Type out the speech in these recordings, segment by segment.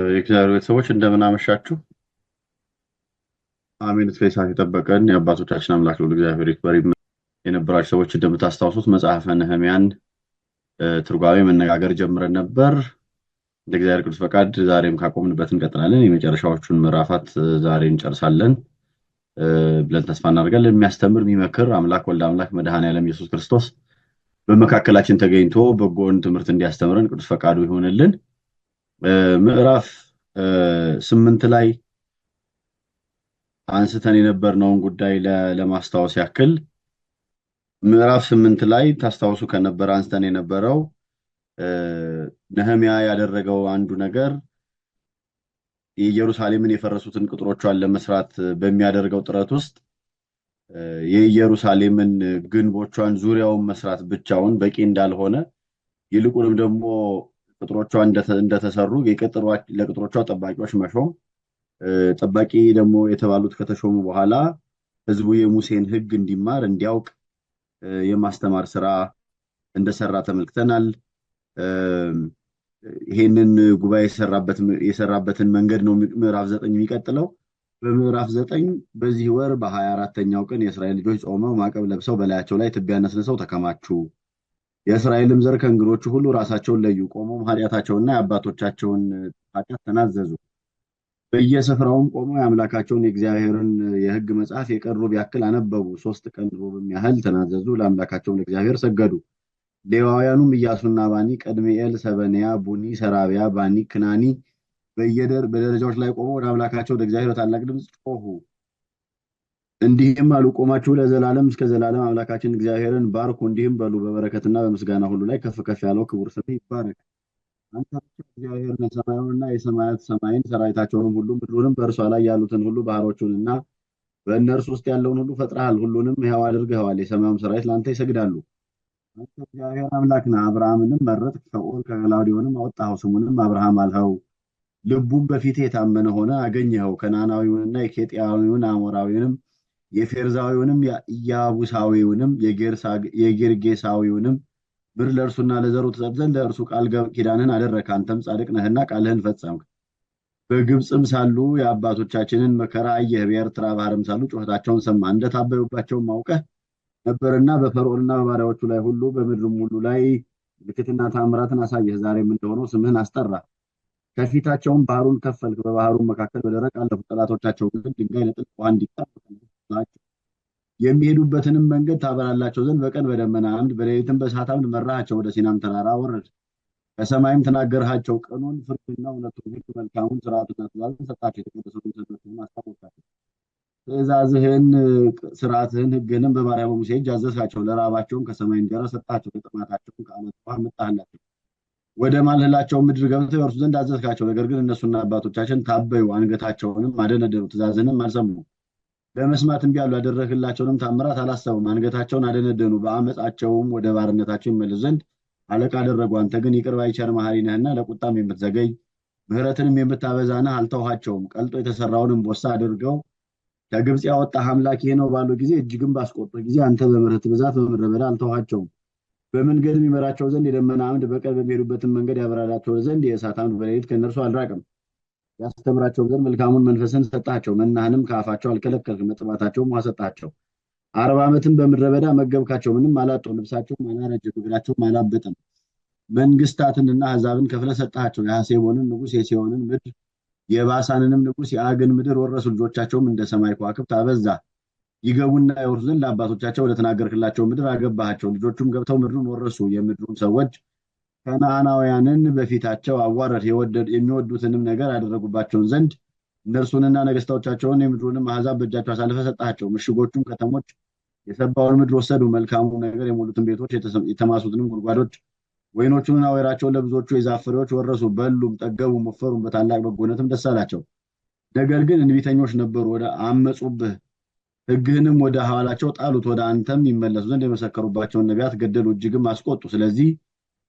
የእግዚአብሔር ቤተሰቦች እንደምን አመሻችሁ። አሜን። እስከ ሰዓት የጠበቀን የአባቶቻችን አምላክ ልዑል እግዚአብሔር ይክበር። የነበራችሁ ሰዎች እንደምታስታውሱት መጽሐፈ ነህምያን ትርጓሜ መነጋገር ጀምረን ነበር። እንደ እግዚአብሔር ቅዱስ ፈቃድ ዛሬም ካቆምንበት እንቀጥላለን። የመጨረሻዎቹን ምዕራፋት ዛሬ እንጨርሳለን ብለን ተስፋ እናደርጋለን። የሚያስተምር የሚመክር አምላክ ወልደ አምላክ መድኃኔዓለም ኢየሱስ ክርስቶስ በመካከላችን ተገኝቶ በጎን ትምህርት እንዲያስተምረን ቅዱስ ፈቃዱ ይሆንልን። ምዕራፍ 8 ላይ አንስተን የነበርነውን ጉዳይ ለማስታወስ ያክል ምዕራፍ 8 ላይ ታስታውሱ ከነበረ አንስተን የነበረው ነህምያ ያደረገው አንዱ ነገር የኢየሩሳሌምን የፈረሱትን ቅጥሮቿን ለመስራት በሚያደርገው ጥረት ውስጥ የኢየሩሳሌምን ግንቦቿን ዙሪያውን መስራት ብቻውን በቂ እንዳልሆነ ይልቁንም ደግሞ ቅጥሮቿ እንደተሰሩ ለቅጥሮቿ ጠባቂዎች መሾም፣ ጠባቂ ደግሞ የተባሉት ከተሾሙ በኋላ ህዝቡ የሙሴን ሕግ እንዲማር እንዲያውቅ የማስተማር ስራ እንደሰራ ተመልክተናል። ይሄንን ጉባኤ የሰራበትን መንገድ ነው ምዕራፍ 9 የሚቀጥለው። በምዕራፍ 9 በዚህ ወር በ24ኛው ቀን የእስራኤል ልጆች ጾመው ማዕቀብ ለብሰው በላያቸው ላይ ትቢያ ነስንሰው ተከማቹ። የእስራኤልም ዘር ከእንግዶቹ ሁሉ ራሳቸውን ለዩ፣ ቆመውም ኃጢአታቸውንና የአባቶቻቸውን ኃጢአት ተናዘዙ። በየስፍራውም ቆመው የአምላካቸውን የእግዚአብሔርን የሕግ መጽሐፍ የቀን ሩብ ያክል አነበቡ። 3 ቀን ሩብም ያህል ተናዘዙ፣ ለአምላካቸውም ለእግዚአብሔር ሰገዱ። ሌዋውያኑም ኢያሱና ባኒ፣ ቀድምኤል፣ ሰበንያ፣ ቡኒ፣ ሰራቢያ፣ ባኒ፣ ክናኒ በደረጃዎች ላይ ቆመው ወደ አምላካቸው ወደ እግዚአብሔር በታላቅ ድምፅ ጮኹ። እንዲህም አሉ፣ ቆማችሁ ለዘላለም እስከ ዘላለም አምላካችን እግዚአብሔርን ባርኩ። እንዲህም በሉ፣ በበረከትና በምስጋና ሁሉ ላይ ከፍ ከፍ ያለው ክቡር ስምህ ይባረክ። አንተ ብቻ እግዚአብሔር ነህ፣ ሰማዩንና የሰማያት ሰማይን ሰራዊታቸውንም ሁሉ ምድሩንም በእርሷ ላይ ያሉትን ሁሉ ባህሮቹንና በእነርሱ ውስጥ ያለውን ሁሉ ፈጥረሃል። ሁሉንም ሕያው አድርገኸዋል። የሰማዩም ሰራዊት ለአንተ ይሰግዳሉ። አንተ እግዚአብሔር አምላክ ነህ። አብርሃምንም መረጥክ፣ ከኡር ከከላውዲዮንም አወጣኸው፣ ስሙንም አብርሃም አልኸው። ልቡም በፊትህ የታመነ ሆነ አገኘኸው። ከነዓናዊውንና የኬጢያዊውን አሞራዊውንም የፌርዛዊውንም ኢያቡሳዊውንም የጌርጌሳዊውንም ምድር ለእርሱና ለዘሩ ትሰጥ ዘንድ ለእርሱ ቃል ኪዳንህን አደረግህ። አንተም ጻድቅ ነህና ቃልህን ፈጸምክ። በግብፅም ሳሉ የአባቶቻችንን መከራ አየህ። በኤርትራ ባህርም ሳሉ ጩኸታቸውን ሰማህ። እንደታበዩባቸውም አውቀህ ነበርና በፈርዖንና በባሪያዎቹ ላይ ሁሉ በምድርም ሁሉ ላይ ምልክትና ተአምራትን አሳየህ። ዛሬም እንደሆነው ስምህን አስጠራ። ከፊታቸውም ባህሩን ከፈልክ፣ በባህሩም መካከል በደረቅ አለፉ። ጠላቶቻቸው ግን ድንጋይ ለጥልቅ ውሃ እንዲጣል የሚሄዱበትንም መንገድ ታበራላቸው ዘንድ በቀን በደመና ዓምድ በሌሊትም በእሳት ዓምድ መራሃቸው። ወደ ሲናም ተራራ ወረድህ፣ ከሰማይም ተናገርሃቸው። ቅኑን ፍርድና እውነቱን ሕግ መልካሙን ሥርዓትና ትእዛዝን ሰጣቸው። የተቀደሰውን ሰንበትህን አስታወቃቸው። ትእዛዝህን፣ ሥርዓትህን፣ ሕግህንም በባሪያህ በሙሴ እጅ አዘዝሃቸው። ለራባቸውም ከሰማይ እንጀራ ሰጣቸው፣ ለጥማታቸውም ከዓለት ውሃ አመጣህላቸው። ወደ ማልህላቸው ምድር ገብተው ይወርሱ ዘንድ አዘዝካቸው። ነገር ግን እነሱና አባቶቻችን ታበዩ፣ አንገታቸውንም አደነደኑ፣ ትእዛዝህንም አልሰሙም። ለመስማት እምቢ አሉ፣ ያደረግህላቸውንም ታምራት አላሰቡም። አንገታቸውን አደነደኑ፣ በአመፃቸውም ወደ ባርነታቸው ይመለሱ ዘንድ አለቃ አደረጉ። አንተ ግን ይቅር ባይ ቸር መሐሪ ነህና ለቁጣም የምትዘገይ ምሕረትንም የምታበዛ ነህ፣ አልተውሃቸውም። ቀልጦ የተሰራውን እምቦሳ አድርገው ከግብፅ ያወጣህ አምላክ ይህ ነው ባሉ ጊዜ እጅግም ባስቆጡ ጊዜ አንተ በምሕረት ብዛት በምድረ በዳ አልተውሃቸውም። በመንገድም ይመራቸው ዘንድ የደመና ዓምድ በቀን በሚሄዱበትም መንገድ ያበራላቸው ዘንድ የእሳት ዓምድ በሌሊት ከእነርሱ አልራቅም። ያስተምራቸው ዘንድ መልካሙን መንፈስን ሰጣቸው። መናህንም ከአፋቸው አልከለከልክም፣ መጥማታቸውም ውሃ ሰጣቸው። 40 ዓመትም በምድረ በዳ መገብካቸው፣ ምንም አላጡም፣ ልብሳቸውም አላረጀም፣ እግራቸውም አላበጠም። መንግስታትንና አሕዛብን ከፍለህ ሰጣቸው። የሐሴቦንን ንጉስ የሴዎንን ምድር የባሳንንም ንጉስ የዐግን ምድር ወረሱ። ልጆቻቸውም እንደ ሰማይ ከዋክብት አበዛ። ይገቡና ይወርሱ ዘንድ ለአባቶቻቸው ወደ ተናገርክላቸው ምድር አገባሃቸው። ልጆቹም ገብተው ምድሩን ወረሱ። የምድሩም ሰዎች ከነዓናውያንን በፊታቸው አዋረድ። የሚወዱትንም ነገር ያደረጉባቸውን ዘንድ እነርሱንና ነገስታቶቻቸውን የምድሩንም አሕዛብ በእጃቸው አሳልፈህ ሰጣቸው። ምሽጎቹም ከተሞች የሰባውን ምድር ወሰዱ። መልካሙን ነገር የሞሉትን ቤቶች የተማሱትንም ጉድጓዶች ወይኖቹንና ወይራቸውን ለብዙዎቹ የዛፍ ፍሬዎች ወረሱ። በሉም፣ ጠገቡም፣ ወፈሩም፣ በታላቅ በጎነትም ደስ አላቸው። ነገር ግን እንቢተኞች ነበሩ፣ ወደ አመጹብህ፣ ሕግህንም ወደ ኋላቸው ጣሉት። ወደ አንተም ይመለሱ ዘንድ የመሰከሩባቸውን ነቢያት ገደሉ፣ እጅግም አስቆጡ። ስለዚህ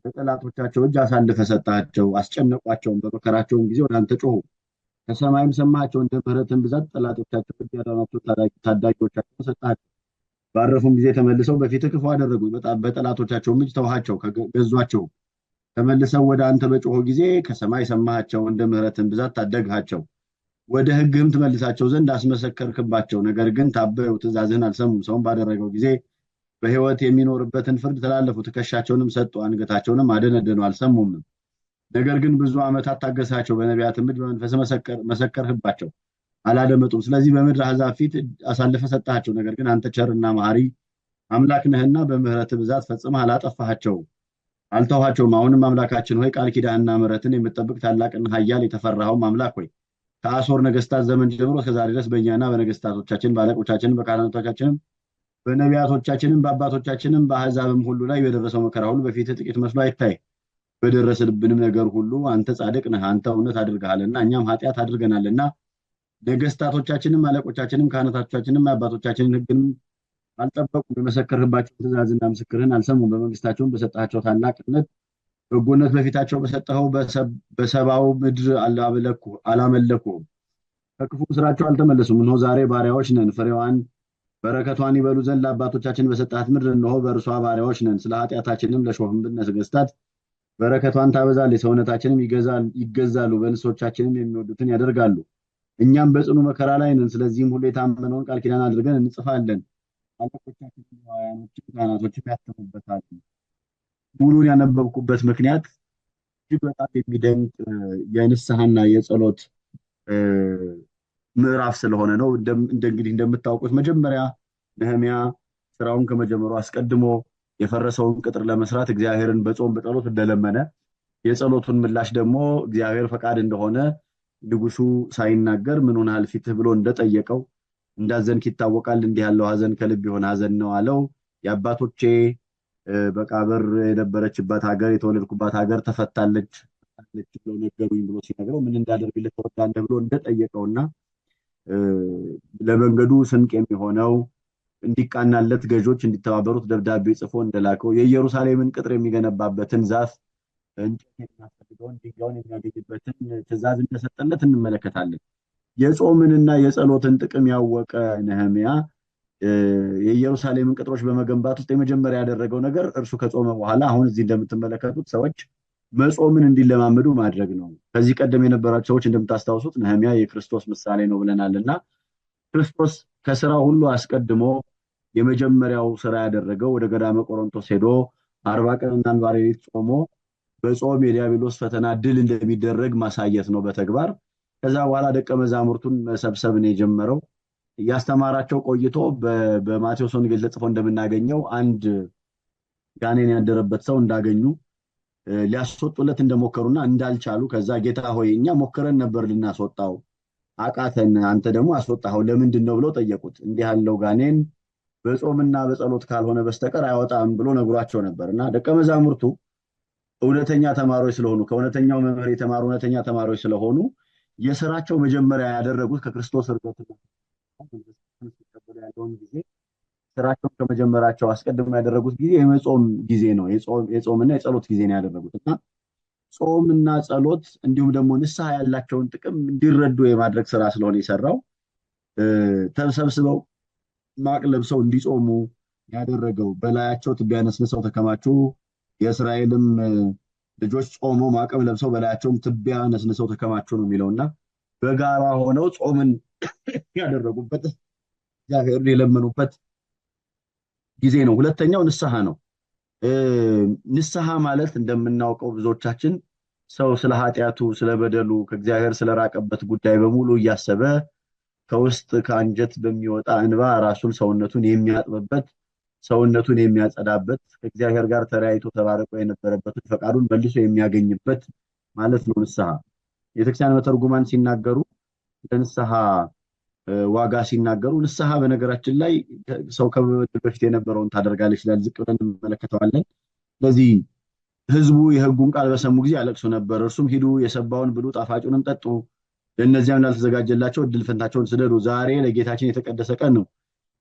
በጠላቶቻቸው እጅ አሳልፈህ ሰጣቸው፣ አስጨነቋቸውም። በመከራቸውም ጊዜ ወደ አንተ ጮኹ፣ ከሰማይም ሰማሃቸው። እንደ ምሕረትህም ብዛት ጠላቶቻቸው እጅ ያዳናቸው ታዳጊዎቻቸውን ሰጣቸው። ባረፉም ጊዜ ተመልሰው በፊትህ ክፉ አደረጉ፣ በጠላቶቻቸውም እጅ ተውሃቸው፣ ገዟቸው። ተመልሰው ወደ አንተ በጮኹ ጊዜ ከሰማይ ሰማሃቸው፣ እንደ ምሕረትህም ብዛት ታደግሃቸው። ወደ ሕግህም ትመልሳቸው ዘንድ አስመሰከርክባቸው። ነገር ግን ታበዩ፣ ትእዛዝህን አልሰሙም። ሰውን ባደረገው ጊዜ በሕይወት የሚኖርበትን ፍርድ ተላለፉ። ትከሻቸውንም ሰጡ፣ አንገታቸውንም አደነደኑ፣ አልሰሙም። ነገር ግን ብዙ ዓመታት ታገሳቸው፣ በነቢያትም እጅ በመንፈስ መሰከርህባቸው፣ አላደመጡም። ስለዚህ በምድር አሕዛብ ፊት አሳልፈህ ሰጠሃቸው። ነገር ግን አንተ ቸርና መሐሪ አምላክ ነህና በምሕረትህ ብዛት ፈጽመህ አላጠፋሃቸው አልተውሃቸውም። አሁንም አምላካችን ሆይ ቃል ኪዳንና ምሕረትን የምትጠብቅ ታላቅና ኃያል የተፈራኸውም አምላክ ሆይ ከአሦር ነገስታት ዘመን ጀምሮ እስከዛሬ ድረስ በእኛና በነገስታቶቻችን በአለቆቻችንም በካህናቶቻችንም በነቢያቶቻችንም በአባቶቻችንም በአሕዛብም ሁሉ ላይ የደረሰው መከራ ሁሉ በፊትህ ጥቂት መስሎ አይታይ። በደረሰብንም ነገር ሁሉ አንተ ጻድቅ ነህ፣ አንተ እውነት አድርገሃልና እኛም ኃጢአት አድርገናልና። ነገስታቶቻችንም አለቆቻችንም ካህናቶቻችንም አባቶቻችንን ሕግንም አልጠበቁም። የመሰከርህባቸውን ትእዛዝና ምስክርህን አልሰሙም። በመንግስታቸውም በሰጣቸው ታላቅነት በጎነት በፊታቸው በሰጠኸው በሰባው ምድር አላመለኩህም። ከክፉ ስራቸው አልተመለሱም። እነሆ ዛሬ ባሪያዎች ነን፣ ፍሬዋን በረከቷን ይበሉ ዘንድ ለአባቶቻችን በሰጣት ምድር እነሆ በእርሷ ባሪያዎች ነን። ስለ ኃጢአታችንም ለሾህብን ነገስታት በረከቷን ታበዛለች፣ ሰውነታችንም ይገዛሉ፣ በእንስሶቻችንም የሚወዱትን ያደርጋሉ። እኛም በጽኑ መከራ ላይ ነን። ስለዚህም ሁሉ የታመነውን ቃል ኪዳን አድርገን እንጽፋለን። አለቆቻችን ሌዋውያኖችም ካህናቶችም ያትሙበታል። ሙሉን ያነበብኩበት ምክንያት እጅግ በጣም የሚደንቅ የንስሐና የጸሎት ምዕራፍ ስለሆነ ነው። እንግዲህ እንደምታውቁት መጀመሪያ ነህምያ ስራውን ከመጀመሩ አስቀድሞ የፈረሰውን ቅጥር ለመስራት እግዚአብሔርን በጾም በጸሎት እንደለመነ የጸሎቱን ምላሽ ደግሞ እግዚአብሔር ፈቃድ እንደሆነ ንጉሱ ሳይናገር ምን ሆነሃል ፊትህ ብሎ እንደጠየቀው እንዳዘንክ ይታወቃል። እንዲህ ያለው ሐዘን ከልብ የሆነ ሐዘን ነው አለው። የአባቶቼ በቃብር የነበረችባት ሀገር የተወለድኩባት ሀገር ተፈታለች ብለው ነገሩኝ ብሎ ሲነግረው ምን እንዳደርግልህ ትወዳለህ ብሎ እንደጠየቀውና ለመንገዱ ስንቅ የሚሆነው እንዲቃናለት ገዦች እንዲተባበሩት ደብዳቤ ጽፎ እንደላከው የኢየሩሳሌምን ቅጥር የሚገነባበትን ዛፍ እንጨት የሚያስፈልገውን ድንጋዩን የሚያገኝበትን ትእዛዝ እንደሰጠለት እንመለከታለን። የጾምንና የጸሎትን ጥቅም ያወቀ ነህምያ የኢየሩሳሌምን ቅጥሮች በመገንባት ውስጥ የመጀመሪያ ያደረገው ነገር እርሱ ከጾመ በኋላ አሁን እዚህ እንደምትመለከቱት ሰዎች መጾምን እንዲለማመዱ ማድረግ ነው። ከዚህ ቀደም የነበራቸው ሰዎች እንደምታስታውሱት ነህምያ የክርስቶስ ምሳሌ ነው ብለናልና ክርስቶስ ከስራው ሁሉ አስቀድሞ የመጀመሪያው ስራ ያደረገው ወደ ገዳመ ቆሮንቶስ ሄዶ 40 ቀንና 40 ሌሊት ጾሞ በጾም የዲያብሎስ ፈተና ድል እንደሚደረግ ማሳየት ነው በተግባር። ከዛ በኋላ ደቀ መዛሙርቱን መሰብሰብ ነው የጀመረው። እያስተማራቸው ቆይቶ በማቴዎስ ወንጌል ተጽፎ እንደምናገኘው አንድ ጋኔን ያደረበት ሰው እንዳገኙ ሊያስወጡለት እንደሞከሩና እንዳልቻሉ ከዛ ጌታ ሆይ እኛ ሞክረን ነበር ልናስወጣው አቃተን፣ አንተ ደግሞ አስወጣኸው ለምንድን ነው ብለው ጠየቁት። እንዲህ ያለው ጋኔን በጾምና በጸሎት ካልሆነ በስተቀር አይወጣም ብሎ ነግሯቸው ነበር። እና ደቀ መዛሙርቱ እውነተኛ ተማሪዎች ስለሆኑ ከእውነተኛው መምህር የተማሩ እውነተኛ ተማሪዎች ስለሆኑ የስራቸው መጀመሪያ ያደረጉት ከክርስቶስ እርገትና ሲቀበሉ ያለውን ጊዜ ስራቸውን ከመጀመራቸው አስቀድሞ ያደረጉት ጊዜ የመጾም ጊዜ ነው። የጾምና የጸሎት ጊዜ ነው ያደረጉት። እና ጾምና ጸሎት እንዲሁም ደግሞ ንስሐ ያላቸውን ጥቅም እንዲረዱ የማድረግ ስራ ስለሆነ የሰራው ተሰብስበው ማቅ ለብሰው እንዲጾሙ ያደረገው በላያቸው ትቢያ ነስንሰው ተከማቹ፣ የእስራኤልም ልጆች ጾመው ማቅም ለብሰው በላያቸውም ትቢያ ነስንሰው ተከማቹ ነው የሚለውና በጋራ ሆነው ጾምን ያደረጉበት እግዚአብሔርን የለመኑበት ጊዜ ነው። ሁለተኛው ንስሐ ነው። ንስሐ ማለት እንደምናውቀው ብዙዎቻችን ሰው ስለ ኃጢአቱ፣ ስለ በደሉ፣ ከእግዚአብሔር ስለራቀበት ጉዳይ በሙሉ እያሰበ ከውስጥ ከአንጀት በሚወጣ እንባ ራሱን ሰውነቱን የሚያጥብበት ሰውነቱን የሚያጸዳበት ከእግዚአብሔር ጋር ተለያይቶ ተራርቆ የነበረበትን ፈቃዱን መልሶ የሚያገኝበት ማለት ነው ንስሐ። የቤተክርስቲያን መተርጉማን ሲናገሩ ለንስሐ ዋጋ ሲናገሩ ንስሐ በነገራችን ላይ ሰው ከመበደል በፊት የነበረውን ታደርጋለች ይላል። ዝቅ ብለን እንመለከተዋለን። ስለዚህ ህዝቡ የህጉን ቃል በሰሙ ጊዜ ያለቅሱ ነበር። እርሱም ሂዱ የሰባውን ብሉ፣ ጣፋጩንም ጠጡ፣ ለእነዚያም ላልተዘጋጀላቸው እድል ፈንታቸውን ስደዱ፣ ዛሬ ለጌታችን የተቀደሰ ቀን ነው፣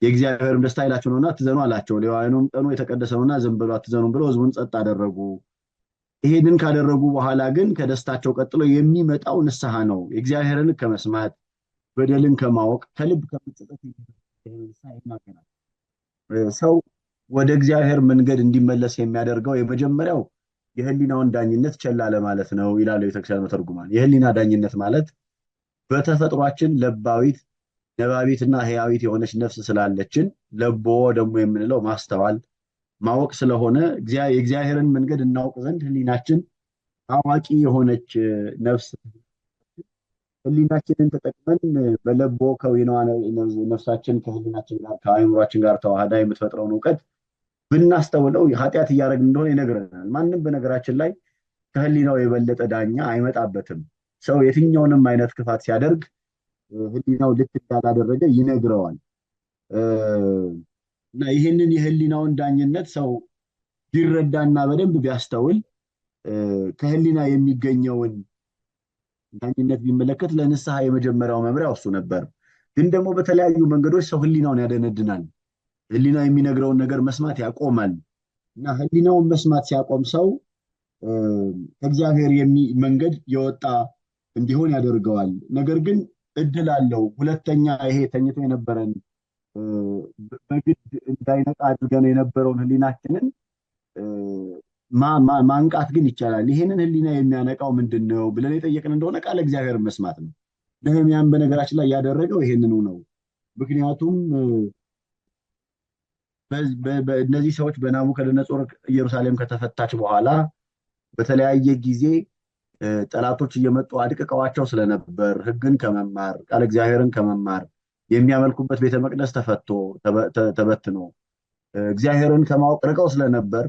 የእግዚአብሔርም ደስታ ኃይላችሁ ነውና አትዘኑ አላቸው። ሌዋውያኑም ቀኑ የተቀደሰ ነውና ዝም ብሎ አትዘኑም ብለው ህዝቡን ጸጥ አደረጉ። ይሄንን ካደረጉ በኋላ ግን ከደስታቸው ቀጥሎ የሚመጣው ንስሐ ነው። የእግዚአብሔርን ከመስማት በደልን ከማወቅ ከልብ ከመጸጸት ንስሐ ይናገራል። ሰው ወደ እግዚአብሔር መንገድ እንዲመለስ የሚያደርገው የመጀመሪያው የህሊናውን ዳኝነት ቸል አለ ማለት ነው ይላሉ የቤተክርስቲያን መተርጉማን። የህሊና ዳኝነት ማለት በተፈጥሯችን ለባዊት ነባቢትና ህያዊት የሆነች ነፍስ ስላለችን፣ ለቦ ደግሞ የምንለው ማስተዋል ማወቅ ስለሆነ የእግዚአብሔርን መንገድ እናውቅ ዘንድ ህሊናችን አዋቂ የሆነች ነፍስ፣ ህሊናችንን ተጠቅመን በለቦ ከዊነዋ ነፍሳችን ከህሊናችን ጋር ከአእምሯችን ጋር ተዋህዳ የምትፈጥረውን እውቀት ብናስተውለው ኃጢአት እያደረግን እንደሆነ ይነግረናል። ማንም በነገራችን ላይ ከህሊናው የበለጠ ዳኛ አይመጣበትም። ሰው የትኛውንም አይነት ክፋት ሲያደርግ ህሊናው ልክ እንዳላደረገ ይነግረዋል። እና ይህንን የህሊናውን ዳኝነት ሰው ቢረዳና በደንብ ቢያስተውል፣ ከህሊና የሚገኘውን ዳኝነት ቢመለከት ለንስሐ የመጀመሪያው መምሪያው እሱ ነበር። ግን ደግሞ በተለያዩ መንገዶች ሰው ህሊናውን ያደነድናል። ህሊና የሚነግረውን ነገር መስማት ያቆማል። እና ህሊናውን መስማት ሲያቆም ሰው ከእግዚአብሔር መንገድ የወጣ እንዲሆን ያደርገዋል። ነገር ግን እድል አለው። ሁለተኛ ይሄ ተኝቶ የነበረን፣ በግድ እንዳይነቃ አድርገን የነበረውን ህሊናችንን ማንቃት ግን ይቻላል። ይሄንን ህሊና የሚያነቃው ምንድን ነው ብለን የጠየቅን እንደሆነ ቃለ እግዚአብሔር መስማት ነው። ነህምያም በነገራችን ላይ ያደረገው ይሄንኑ ነው። ምክንያቱም እነዚህ ሰዎች በናቡከደነጾር ኢየሩሳሌም ከተፈታች በኋላ በተለያየ ጊዜ ጠላቶች እየመጡ አድቅቀዋቸው ስለነበር፣ ህግን ከመማር፣ ቃለ እግዚአብሔርን ከመማር፣ የሚያመልኩበት ቤተ መቅደስ ተፈቶ ተበትኖ እግዚአብሔርን ከማወቅ ርቀው ስለነበር፣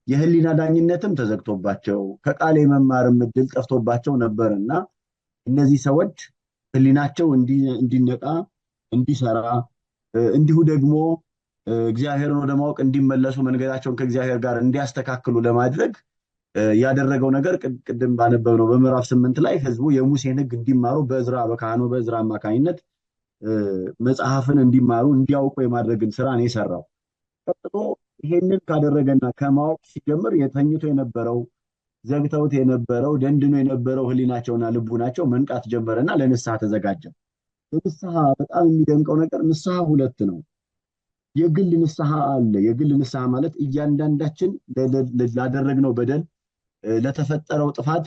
የህሊና ዳኝነትም ተዘግቶባቸው ከቃል የመማርም እድል ጠፍቶባቸው ነበር። እና እነዚህ ሰዎች ህሊናቸው እንዲነቃ፣ እንዲሰራ፣ እንዲሁ ደግሞ እግዚአብሔርን ወደ ማወቅ እንዲመለሱ፣ መንገዳቸውን ከእግዚአብሔር ጋር እንዲያስተካክሉ ለማድረግ ያደረገው ነገር ቅድም ባነበብነው በምዕራፍ 8 ላይ ህዝቡ የሙሴን ህግ እንዲማሩ በዕዝራ፣ በካህኑ በዕዝራ አማካኝነት መጽሐፍን እንዲማሩ፣ እንዲያውቁ የማድረግን ስራ ነው የሰራው። ቀጥሎ ይሄንን ካደረገና ከማወቅ ሲጀምር የተኝቶ የነበረው፣ ዘግተውት የነበረው፣ ደንድኖ የነበረው ህሊናቸውና ልቡናቸው መንቃት ጀመረና ለንስሐ ተዘጋጀ። ንስሐ በጣም የሚደንቀው ነገር ንስሐ ሁለት ነው። የግል ንስሐ አለ። የግል ንስሐ ማለት እያንዳንዳችን ላደረግነው በደል፣ ለተፈጠረው ጥፋት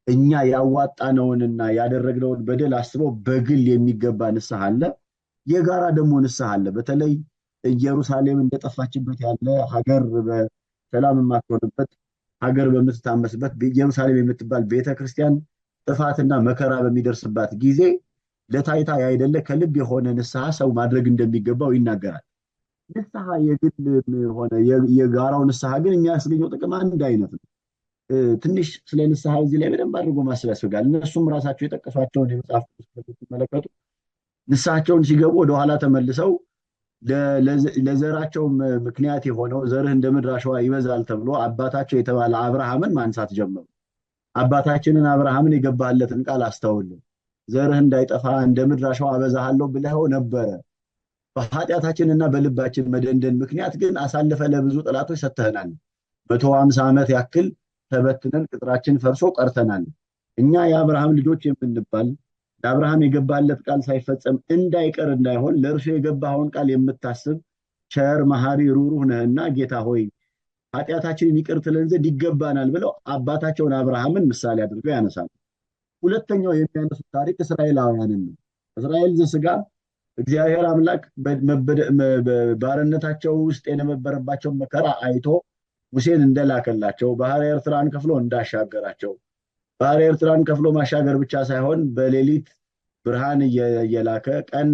እኛ ያዋጣነውንና ያደረግነውን በደል አስበው በግል የሚገባ ንስሐ አለ። የጋራ ደግሞ ንስሐ አለ። በተለይ ኢየሩሳሌም እንደጠፋችበት ያለ ሀገር፣ በሰላም የማትሆንበት ሀገር በምትታመስበት፣ ኢየሩሳሌም የምትባል ቤተክርስቲያን ጥፋትና መከራ በሚደርስባት ጊዜ ለታይታ ያይደለ ከልብ የሆነ ንስሐ ሰው ማድረግ እንደሚገባው ይናገራል። ንስሐ የግል ሆነ የጋራው ንስሐ ግን የሚያስገኘው ጥቅም አንድ አይነት ነው። ትንሽ ስለ ንስሐ እዚህ ላይ በደንብ አድርጎ ማሰብ ያስፈልጋል። እነሱም ራሳቸው የጠቀሷቸውን የመጽሐፍ ቅዱስ ክፍሎች ሲመለከቱ ንስሐቸውን ሲገቡ ወደኋላ ተመልሰው ለዘራቸው ምክንያት የሆነው ዘርህ እንደ ምድር አሸዋ ይበዛል ተብሎ አባታቸው የተባለ አብርሃምን ማንሳት ጀመሩ። አባታችንን አብርሃምን የገባህለትን ቃል አስተውል፣ ዘርህ እንዳይጠፋ እንደ ምድር አሸዋ አበዛሃለሁ ብለኸው ነበረ። በኃጢአታችንና በልባችን መደንደን ምክንያት ግን አሳልፈህ ለብዙ ጠላቶች ሰጥተህናል። 150 ዓመት ያክል ተበትነን ቅጥራችን ፈርሶ ቀርተናል። እኛ የአብርሃም ልጆች የምንባል ለአብርሃም የገባለት ቃል ሳይፈጸም እንዳይቀር እንዳይሆን ለእርሱ የገባኸውን ቃል የምታስብ ቸር፣ መሐሪ፣ ሩሩህ ነህና ጌታ ሆይ ኃጢአታችንን ይቅር ትለን ዘንድ ይገባናል ብለው አባታቸውን አብርሃምን ምሳሌ አድርገው ያነሳሉ። ሁለተኛው የሚያነሱት ታሪክ እስራኤላውያንን ነው። እስራኤል ዘስጋ እግዚአብሔር አምላክ ባርነታቸው ውስጥ የነበረባቸውን መከራ አይቶ ሙሴን እንደላከላቸው፣ ባህረ ኤርትራን ከፍሎ እንዳሻገራቸው፣ ባህረ ኤርትራን ከፍሎ ማሻገር ብቻ ሳይሆን በሌሊት ብርሃን እየላከ፣ ቀን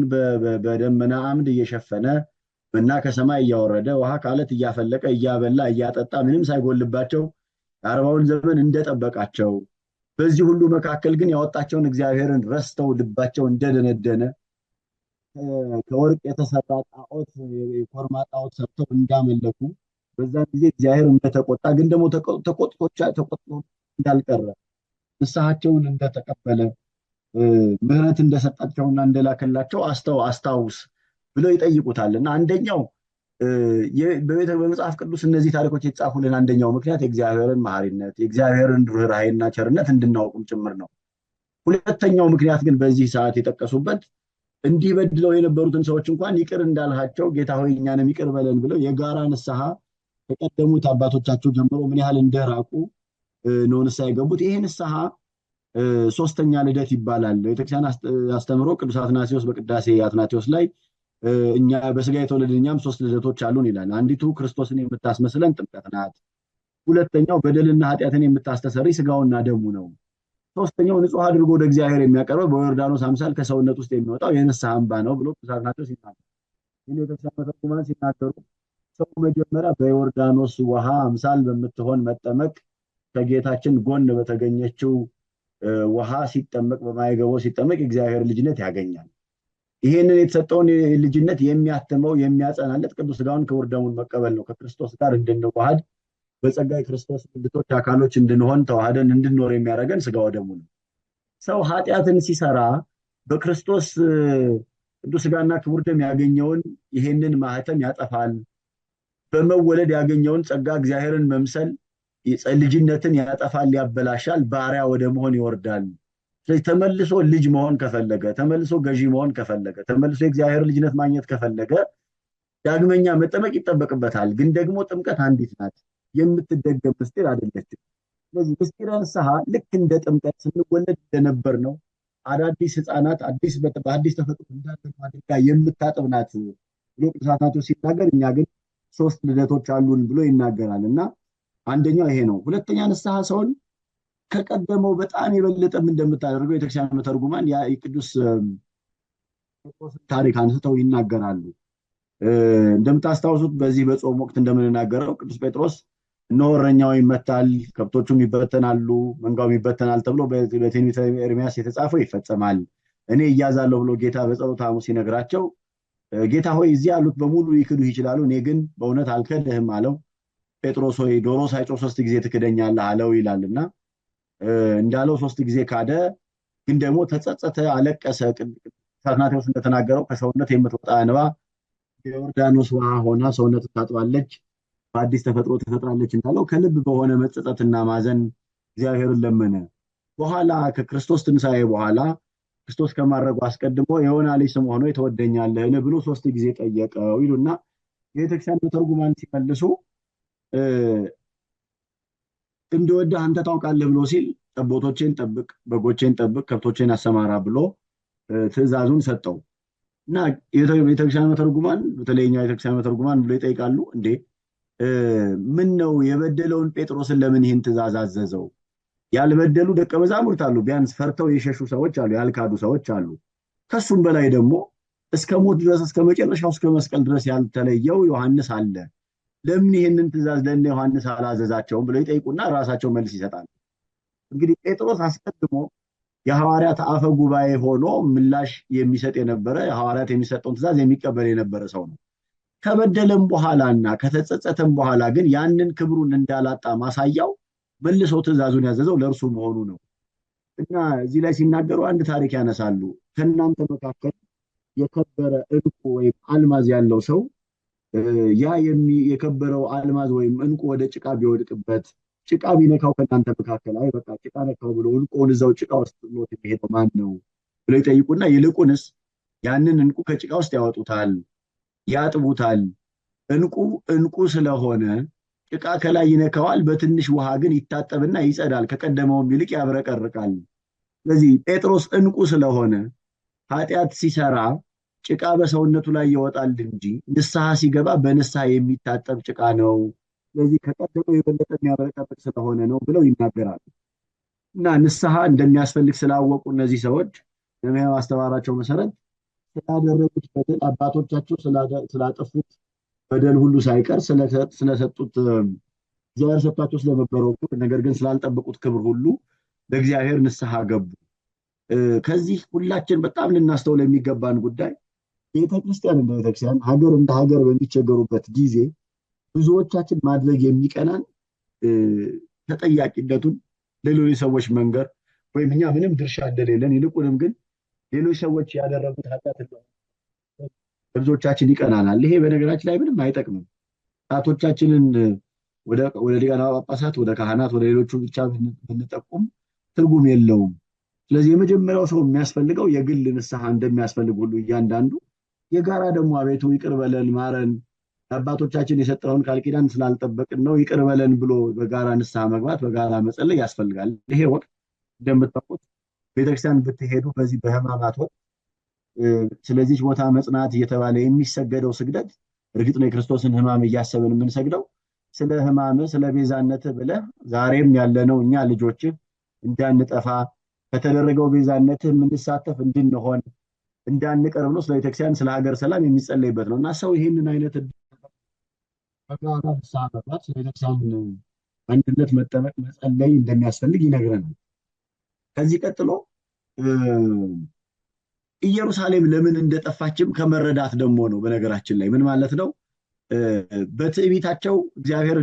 በደመና አምድ እየሸፈነ፣ መና ከሰማይ እያወረደ፣ ውሃ ከአለት እያፈለቀ፣ እያበላ እያጠጣ ምንም ሳይጎልባቸው 40ውን ዘመን እንደጠበቃቸው፣ በዚህ ሁሉ መካከል ግን ያወጣቸውን እግዚአብሔርን ረስተው ልባቸው እንደደነደነ፣ ከወርቅ የተሰራ ጣዖት፣ የኮርማ ጣዖት ሰርተው እንዳመለኩ፣ በዛን ጊዜ እግዚአብሔር እንደተቆጣ፣ ግን ደግሞ ተቆጥቶ እንዳልቀረ፣ ንስሐቸውን እንደተቀበለ፣ ምሕረት እንደሰጣቸውና እንደላከላቸው አስታውስ ብለው ይጠይቁታል። እና አንደኛው በቤተ በመጽሐፍ ቅዱስ እነዚህ ታሪኮች የተጻፉልን አንደኛው ምክንያት የእግዚአብሔርን መሐሪነት፣ የእግዚአብሔርን ርኅራኄና ቸርነት እንድናውቅም ጭምር ነው። ሁለተኛው ምክንያት ግን በዚህ ሰዓት የጠቀሱበት እንዲህ በድለው የነበሩትን ሰዎች እንኳን ይቅር እንዳልሃቸው ጌታ ሆይ እኛንም ይቅር በለን ብለው የጋራ ንስሐ ከቀደሙት አባቶቻቸው ጀምሮ ምን ያህል እንደራቁ ነው ንስሐ የገቡት። ይሄ ንስሐ ሶስተኛ ልደት ይባላል። ቤተክርስቲያን አስተምሮ ቅዱስ አትናቴዎስ በቅዳሴ አትናቴዎስ ላይ እኛ በስጋ የተወለድን እኛም ሶስት ልደቶች አሉን ይላል። አንዲቱ ክርስቶስን የምታስመስለን ጥምቀት ናት። ሁለተኛው በደልና ኃጢአትን የምታስተሰሪ ስጋውና ደሙ ነው። ሶስተኛው ንጹሕ አድርጎ ወደ እግዚአብሔር የሚያቀርበው በዮርዳኖስ አምሳል ከሰውነት ውስጥ የሚወጣው የንስሐ እንባ ነው ብሎ ቅዱስ አትናቴዎስ ይናገራል። ይህን የቤተክርስቲያን መተርጉማን ሲናገሩ ሰው መጀመሪያ በዮርዳኖስ ውሃ አምሳል በምትሆን መጠመቅ ከጌታችን ጎን በተገኘችው ውሃ ሲጠመቅ በማይገባው ሲጠመቅ የእግዚአብሔር ልጅነት ያገኛል። ይሄንን የተሰጠውን ልጅነት የሚያትመው የሚያጸናለት ቅዱስ ሥጋውን ክቡር ደሙን መቀበል ነው። ከክርስቶስ ጋር እንድንዋሃድ በጸጋ የክርስቶስ ብልቶች አካሎች እንድንሆን ተዋህደን እንድንኖር የሚያደርገን ሥጋው ደሙ ነው። ሰው ኃጢአትን ሲሰራ በክርስቶስ ቅዱስ ሥጋና ክቡር ደም ያገኘውን ይሄንን ማህተም ያጠፋል። በመወለድ ያገኘውን ጸጋ እግዚአብሔርን መምሰል ልጅነትን ያጠፋል፣ ያበላሻል፣ ባሪያ ወደ መሆን ይወርዳል። ስለዚህ ተመልሶ ልጅ መሆን ከፈለገ፣ ተመልሶ ገዢ መሆን ከፈለገ፣ ተመልሶ የእግዚአብሔር ልጅነት ማግኘት ከፈለገ ዳግመኛ መጠመቅ ይጠበቅበታል። ግን ደግሞ ጥምቀት አንዲት ናት፣ የምትደገም ምስጢር አይደለችም። ስለዚህ ምስጢረ ንስሐ ልክ እንደ ጥምቀት ስንወለድ እንደነበር ነው። አዳዲስ ሕፃናት አዲስ በአዲስ ተፈጥሮ እንዳደጉ አድርጋ የምታጥብ ናት ብሎ ቅዱስ አትናቴዎስ ሲናገር፣ እኛ ግን ሶስት ልደቶች አሉን ብሎ ይናገራል። እና አንደኛው ይሄ ነው። ሁለተኛ ንስሐ ሰውን ከቀደመው በጣም የበለጠም እንደምታደርገው የቤተክርስቲያን መተርጉማን የቅዱስ ጴጥሮስን ታሪክ አንስተው ይናገራሉ። እንደምታስታውሱት በዚህ በጾም ወቅት እንደምንናገረው ቅዱስ ጴጥሮስ እነሆ እረኛው ይመታል፣ ከብቶቹም ይበተናሉ፣ መንጋውም ይበተናል ተብሎ በትንቢተ ኤርምያስ የተጻፈው ይፈጸማል፣ እኔ እያዛለሁ ብሎ ጌታ በጸሎተ ሐሙስ ሲነግራቸው ጌታ ሆይ እዚህ ያሉት በሙሉ ይክዱህ ይችላሉ፣ እኔ ግን በእውነት አልከድህም አለው። ጴጥሮስ ሆይ ዶሮ ሳይጮህ 3 ጊዜ ትክደኛለህ አለው ይላልና እንዳለው 3 ጊዜ ካደ። ግን ደግሞ ተጸጸተ፣ አለቀሰ። ቅዱስ አትናቴዎስ እንደተናገረው ከሰውነት የምትወጣ እንባ የዮርዳኖስ ውሃ ሆና ሰውነት ታጥባለች፣ በአዲስ ተፈጥሮ ተፈጥራለች እንዳለው ከልብ በሆነ መጸጸትና ማዘን እግዚአብሔርን ለመነ። በኋላ ከክርስቶስ ትንሣኤ በኋላ ክርስቶስ ከማረጉ አስቀድሞ የዮና ልጅ ስምዖን ሆይ ትወደኛለህን ብሎ 3 ጊዜ ጠየቀው ይሉና የቤተክርስቲያን መተርጉማን ሲመልሱ እንደወደህ አንተ ታውቃለህ ብሎ ሲል ጠቦቶቼን ጠብቅ፣ በጎቼን ጠብቅ፣ ከብቶቼን አሰማራ ብሎ ትእዛዙን ሰጠው። እና የቤተክርስቲያን መተርጉማን በተለይ እኛ የቤተክርስቲያን መተርጉማን ብሎ ይጠይቃሉ፣ እንዴ ምን ነው የበደለውን ጴጥሮስን ለምን ይህን ትእዛዝ አዘዘው? ያልበደሉ ደቀ መዛሙርት አሉ፣ ቢያንስ ፈርተው የሸሹ ሰዎች አሉ፣ ያልካዱ ሰዎች አሉ። ከሱም በላይ ደግሞ እስከ ሞት ድረስ እስከ መጨረሻው እስከ መስቀል ድረስ ያልተለየው ዮሐንስ አለ። ለምን ይሄንን ትእዛዝ ለእነ ዮሐንስ አላዘዛቸውም ብለው ይጠይቁና ራሳቸው መልስ ይሰጣሉ። እንግዲህ ጴጥሮስ አስቀድሞ የሐዋርያት አፈ ጉባኤ ሆኖ ምላሽ የሚሰጥ የነበረ የሐዋርያት የሚሰጠውን ትእዛዝ የሚቀበል የነበረ ሰው ነው። ከበደለም በኋላና ከተጸጸተም በኋላ ግን ያንን ክብሩን እንዳላጣ ማሳያው መልሶ ትእዛዙን ያዘዘው ለእርሱ መሆኑ ነው። እና እዚህ ላይ ሲናገሩ አንድ ታሪክ ያነሳሉ። ከእናንተ መካከል የከበረ ዕንቁ ወይም አልማዝ ያለው ሰው ያ የከበረው አልማዝ ወይም ዕንቁ ወደ ጭቃ ቢወድቅበት ጭቃ ቢነካው ከእናንተ መካከል አይ በቃ ጭቃ ነካው ብሎ ዕንቁውን እዛው ጭቃ ውስጥ ጥሎት የሚሄደው ማን ነው ብለው ይጠይቁና ይልቁንስ ያንን ዕንቁ ከጭቃ ውስጥ ያወጡታል፣ ያጥቡታል። ዕንቁ ዕንቁ ስለሆነ ጭቃ ከላይ ይነካዋል፣ በትንሽ ውሃ ግን ይታጠብና ይጸዳል፣ ከቀደመውም ይልቅ ያብረቀርቃል። ስለዚህ ጴጥሮስ ዕንቁ ስለሆነ ኃጢአት ሲሰራ ጭቃ በሰውነቱ ላይ ይወጣል እንጂ ንስሐ ሲገባ በንስሐ የሚታጠብ ጭቃ ነው። ስለዚህ ከቀደመው የበለጠ የሚያብረቀርቅ ስለሆነ ነው ብለው ይናገራሉ። እና ንስሐ እንደሚያስፈልግ ስላወቁ እነዚህ ሰዎች ነህምያ ባስተማራቸው መሰረት ስላደረጉት በደል አባቶቻቸው ስላጠፉት በደል ሁሉ ሳይቀር ስለሰጡት እግዚአብሔር ሰጥቷቸው ስለነበረው ክብር ነገር ግን ስላልጠበቁት ክብር ሁሉ ለእግዚአብሔር ንስሐ ገቡ። ከዚህ ሁላችን በጣም ልናስተውል የሚገባን ጉዳይ ቤተክርስቲያን እንደ ቤተክርስቲያን ሀገር እንደ ሀገር በሚቸገሩበት ጊዜ ብዙዎቻችን ማድረግ የሚቀናን ተጠያቂነቱን ለሌሎች ሰዎች መንገር ወይም እኛ ምንም ድርሻ እንደሌለን ይልቁንም ግን ሌሎች ሰዎች ያደረጉት ኃጢአት እንደሆነ ብዙዎቻችን ይቀናናል። ይሄ በነገራችን ላይ ምንም አይጠቅምም። ጣቶቻችንን ወደ ሊቃነ ጳጳሳት፣ ወደ ካህናት፣ ወደ ሌሎቹ ብቻ ብንጠቁም ትርጉም የለውም። ስለዚህ የመጀመሪያው ሰው የሚያስፈልገው የግል ንስሐ እንደሚያስፈልግ ሁሉ እያንዳንዱ የጋራ ደግሞ አቤቱ ይቅር በለን ማረን፣ ለአባቶቻችን የሰጠኸውን ቃል ኪዳን ስላልጠበቅን ነው፣ ይቅር በለን ብሎ በጋራ ንስሐ መግባት በጋራ መጸለይ ያስፈልጋል። ይሄ ወቅት እንደምታውቁት ቤተክርስቲያን ብትሄዱ በዚህ በሕማማት ወቅት ስለዚች ቦታ መጽናት እየተባለ የሚሰገደው ስግደት እርግጥ ነው የክርስቶስን ሕማም እያሰብን የምንሰግደው ስለ ሕማምህ ስለ ቤዛነትህ ብለህ ዛሬም ያለነው እኛ ልጆችህ እንዳንጠፋ ከተደረገው ቤዛነትህ የምንሳተፍ እንድንሆን እንዳንቀርብ ነው። ስለ ቤተክርስቲያን ስለ ሀገር ሰላም የሚጸለይበት ነው እና ሰው ይህንን አይነት በጋራ ንስሐ መግባት ስለ ቤተክርስቲያን አንድነት መጠበቅ መጸለይ እንደሚያስፈልግ ይነግረናል። ከዚህ ቀጥሎ ኢየሩሳሌም ለምን እንደጠፋችም ከመረዳት ደግሞ ነው። በነገራችን ላይ ምን ማለት ነው? በትዕቢታቸው እግዚአብሔር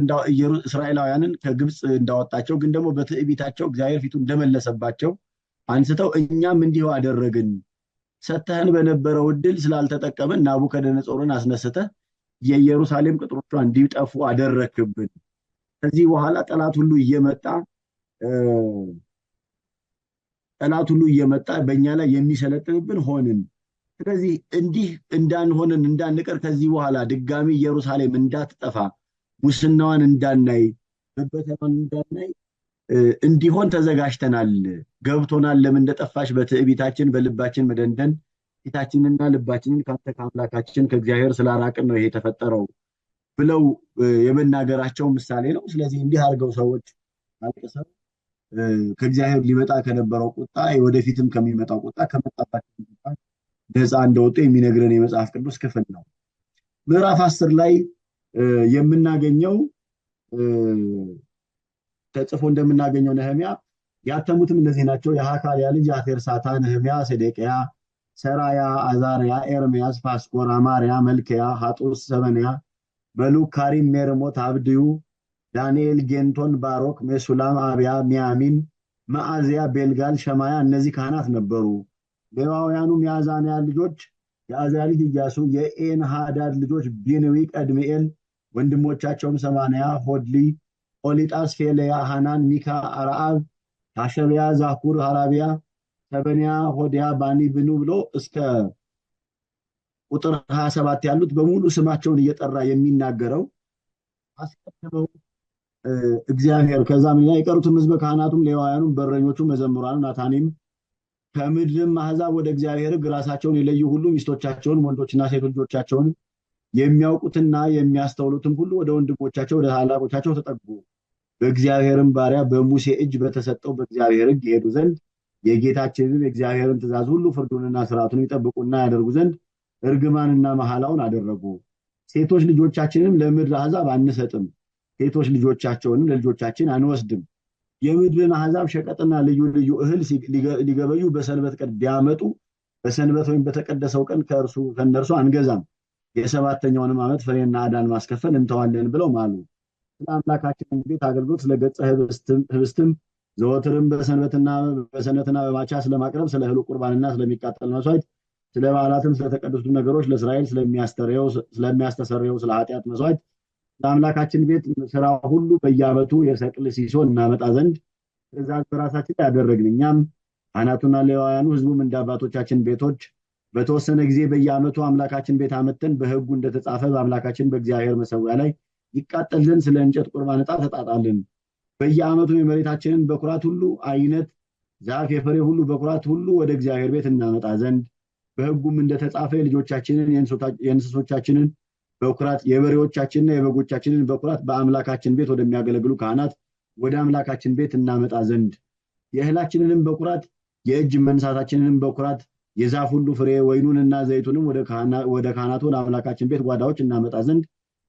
እስራኤላውያንን ከግብፅ እንዳወጣቸው ግን ደግሞ በትዕቢታቸው እግዚአብሔር ፊቱ እንደመለሰባቸው አንስተው እኛም እንዲሁ አደረግን፣ ሰተህን በነበረው እድል ስላልተጠቀምን ናቡከደነጾርን አስነስተህ የኢየሩሳሌም ቅጥሮቿ እንዲጠፉ አደረክብን። ከዚህ በኋላ ጠላት ሁሉ እየመጣ በእኛ ላይ የሚሰለጥንብን ሆንን። ስለዚህ እንዲህ እንዳንሆንን እንዳንቀር ከዚህ በኋላ ድጋሚ ኢየሩሳሌም እንዳትጠፋ ሙስናዋን እንዳናይ መበተኗን እንዳናይ እንዲሆን ተዘጋጅተናል፣ ገብቶናል። ለምን እንደጠፋሽ በትዕቢታችን በልባችን መደንደን ፊታችንና ልባችንን ካንተ ከአምላካችን ከእግዚአብሔር ስላራቅን ነው ይሄ የተፈጠረው ብለው የመናገራቸው ምሳሌ ነው። ስለዚህ እንዲህ አድርገው ሰዎች አልቅሰው ከእግዚአብሔር ሊመጣ ከነበረው ቁጣ ወደፊትም ከሚመጣው ቁጣ ከመጣባቸው ቁጣ ነፃ እንደወጡ የሚነግረን የመጽሐፍ ቅዱስ ክፍል ነው። ምዕራፍ 10 ላይ የምናገኘው ተጽፎ እንደምናገኘው ነህምያ ያተሙትም እነዚህ ናቸው። የሐካልያ ልጅ አቴርሳታ፣ ነህምያ፣ ሴዴቅያ፣ ሰራያ፣ አዛርያ፣ ኤርምያስ፣ ፋስኮር፣ አማርያ፣ መልክያ፣ ሐጡስ፣ ሰበንያ፣ መሉክ፣ ካሪም፣ ሜርሞት፣ አብድዩ፣ ዳንኤል፣ ጌንቶን፣ ባሮክ፣ ሜሱላም፣ አብያ፣ ሚያሚን፣ መዓዝያ፣ ቤልጋል፣ ሸማያ እነዚህ ካህናት ነበሩ። ሌዋውያኑም የአዛንያ ልጆች የአዛያ ልጅ ኢያሱ፣ የኤንሃዳድ ልጆች ቢንዊ፣ ቀድምኤል፣ ወንድሞቻቸውም ሰማንያ፣ ሆድሊ፣ ኦሊጣስ፣ ፌለያ፣ ሃናን፣ ሚካ፣ አርአብ፣ ሐሸብያ፣ ዛኩር፣ ሐራቢያ፣ ሰበንያ፣ ሆዲያ፣ ባኒ፣ ብኑ ብሎ እስከ ቁጥር 27 ያሉት በሙሉ ስማቸውን እየጠራ የሚናገረው አስቀድመው እግዚአብሔር ከዛም ላይ የቀሩትም ሕዝበ ካህናቱም ሌዋውያኑም በረኞቹም መዘምራኑ ናታኒም ከምድርም አሕዛብ ወደ እግዚአብሔር ሕግ ራሳቸውን የለዩ ሁሉ ሚስቶቻቸውን ወንዶችና ሴቶች ልጆቻቸውን የሚያውቁትና የሚያስተውሉትም ሁሉ ወደ ወንድሞቻቸው ወደ ታላቆቻቸው ተጠጉ። በእግዚአብሔርም ባሪያ በሙሴ እጅ በተሰጠው በእግዚአብሔር ሕግ ይሄዱ ዘንድ የጌታችንን የእግዚአብሔርን ትእዛዝ ሁሉ ፍርዱንና ሥርዓቱን ይጠብቁና ያደርጉ ዘንድ እርግማንና መሐላውን አደረጉ። ሴቶች ልጆቻችንም ለምድር አሕዛብ አንሰጥም፣ ሴቶች ልጆቻቸውንም ለልጆቻችን አንወስድም። የምድርን አሕዛብ ሸቀጥና ልዩ ልዩ እህል ሊገበዩ በሰንበት ቀን ቢያመጡ በሰንበት ወይም በተቀደሰው ቀን ከእነርሱ አንገዛም፣ የሰባተኛውንም ዓመት ፍሬና ዕዳን ማስከፈል እንተዋለን ብለው ማሉ። ስለ አምላካችን ቤት አገልግሎት ስለ ገጸ ህብስትም ዘወትርም በሰንበትና በማቻ ስለማቅረብ ስለ እህሉ ቁርባንና ስለሚቃጠል መስዋዕት ስለ በዓላትም ስለተቀደሱት ነገሮች ለእስራኤል ስለሚያስተሰርየው ስለ ኃጢአት መስዋዕት ለአምላካችን ቤት ስራ ሁሉ በየዓመቱ የሰቅል ሲሶ እናመጣ ዘንድ ትእዛዝ በራሳችን ላይ አደረግን። እኛም ካህናቱና ሌዋውያኑ ሕዝቡም እንደ አባቶቻችን ቤቶች በተወሰነ ጊዜ በየዓመቱ አምላካችን ቤት አመተን በሕጉ እንደተጻፈ በአምላካችን በእግዚአብሔር መሠዊያ ላይ ይቃጠል ዘንድ ስለ እንጨት ቁርባን ዕጣ ተጣጣልን። በየዓመቱ የመሬታችንን በኩራት ሁሉ አይነት ዛፍ የፍሬ ሁሉ በኩራት ሁሉ ወደ እግዚአብሔር ቤት እናመጣ ዘንድ በሕጉም እንደተጻፈ የልጆቻችንን የእንስሶቻችንን በኩራት የበሬዎቻችንና የበጎቻችንን በኩራት በአምላካችን ቤት ወደሚያገለግሉ ካህናት ወደ አምላካችን ቤት እናመጣ ዘንድ የእህላችንንም በኩራት የእጅ መንሳታችንንም በኩራት የዛፍ ሁሉ ፍሬ ወይኑንና ዘይቱንም ወደ ካህናቱ ወደ አምላካችን ቤት ጓዳዎች እናመጣ ዘንድ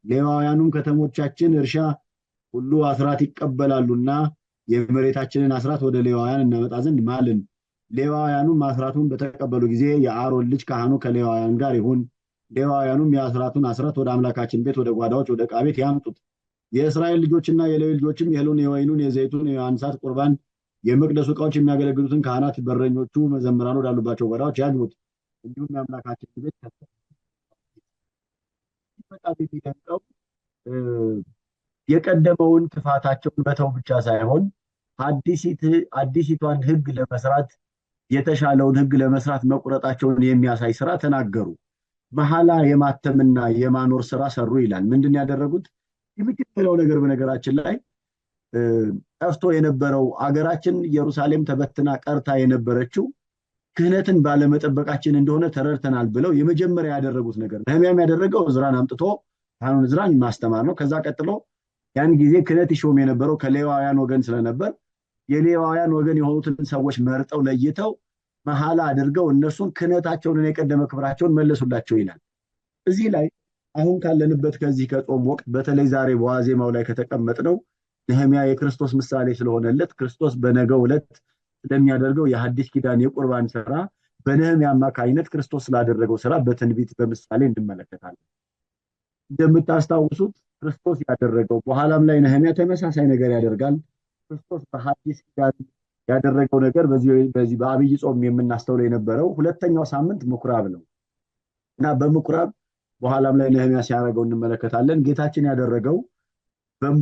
ሌዋውያኑም ከተሞቻችን እርሻ ሁሉ አስራት ይቀበላሉና የመሬታችንን አስራት ወደ ሌዋውያን እናመጣ ዘንድ ማልን። ሌዋውያኑም አስራቱን በተቀበሉ ጊዜ የአሮን ልጅ ካህኑ ከሌዋውያን ጋር ይሁን። ሌዋውያኑም የአስራቱን አስራት ወደ አምላካችን ቤት ወደ ጓዳዎች ወደ ዕቃ ቤት ያምጡት። የእስራኤል ልጆችና የሌዊ ልጆችም የእህሉን፣ የወይኑን፣ የዘይቱን፣ የማንሳት ቁርባን የመቅደሱ ዕቃዎች የሚያገለግሉትን ካህናት፣ በረኞቹ፣ መዘምራን ወዳሉባቸው ጓዳዎች ያግቡት። እንዲሁም የአምላካችን ቤት በጣም የሚደንቀው የቀደመውን ክፋታቸውን መተው ብቻ ሳይሆን አዲሲቷን ሕግ ለመስራት የተሻለውን ሕግ ለመስራት መቁረጣቸውን የሚያሳይ ስራ ተናገሩ። መሐላ የማተምና የማኖር ስራ ሰሩ ይላል። ምንድን ያደረጉት? የመጀመሪያው ነገር በነገራችን ላይ ጠፍቶ የነበረው አገራችን ኢየሩሳሌም ተበትና ቀርታ የነበረችው ክህነትን ባለመጠበቃችን እንደሆነ ተረድተናል ብለው የመጀመሪያ ያደረጉት ነገር ነህምያም ያደረገው ዕዝራን አምጥቶ ካህኑን ዕዝራን ማስተማር ነው። ከዛ ቀጥሎ ያን ጊዜ ክህነት ይሾም የነበረው ከሌዋውያን ወገን ስለነበር የሌዋውያን ወገን የሆኑትን ሰዎች መርጠው ለይተው መሐላ አድርገው እነሱን ክህነታቸውን የቀደመ ክብራቸውን መለሱላቸው ይላል። እዚህ ላይ አሁን ካለንበት ከዚህ ከጾም ወቅት በተለይ ዛሬ በዋዜማው ላይ ከተቀመጥነው ነህምያ የክርስቶስ ምሳሌ ስለሆነለት ክርስቶስ በነገው ዕለት ስለሚያደርገው የሐዲስ ኪዳን የቁርባን ስራ በነህምያ አማካኝነት ክርስቶስ ስላደረገው ስራ በትንቢት በምሳሌ እንመለከታለን። እንደምታስታውሱት ክርስቶስ ያደረገው በኋላም ላይ ነህምያ ተመሳሳይ ነገር ያደርጋል። ክርስቶስ በሐዲስ ኪዳን ያደረገው ነገር በዚህ በአብይ ጾም የምናስተውለው የነበረው ሁለተኛው ሳምንት ምኩራብ ነው እና በምኩራብ በኋላም ላይ ነህምያ ሲያደርገው እንመለከታለን። ጌታችን ያደረገው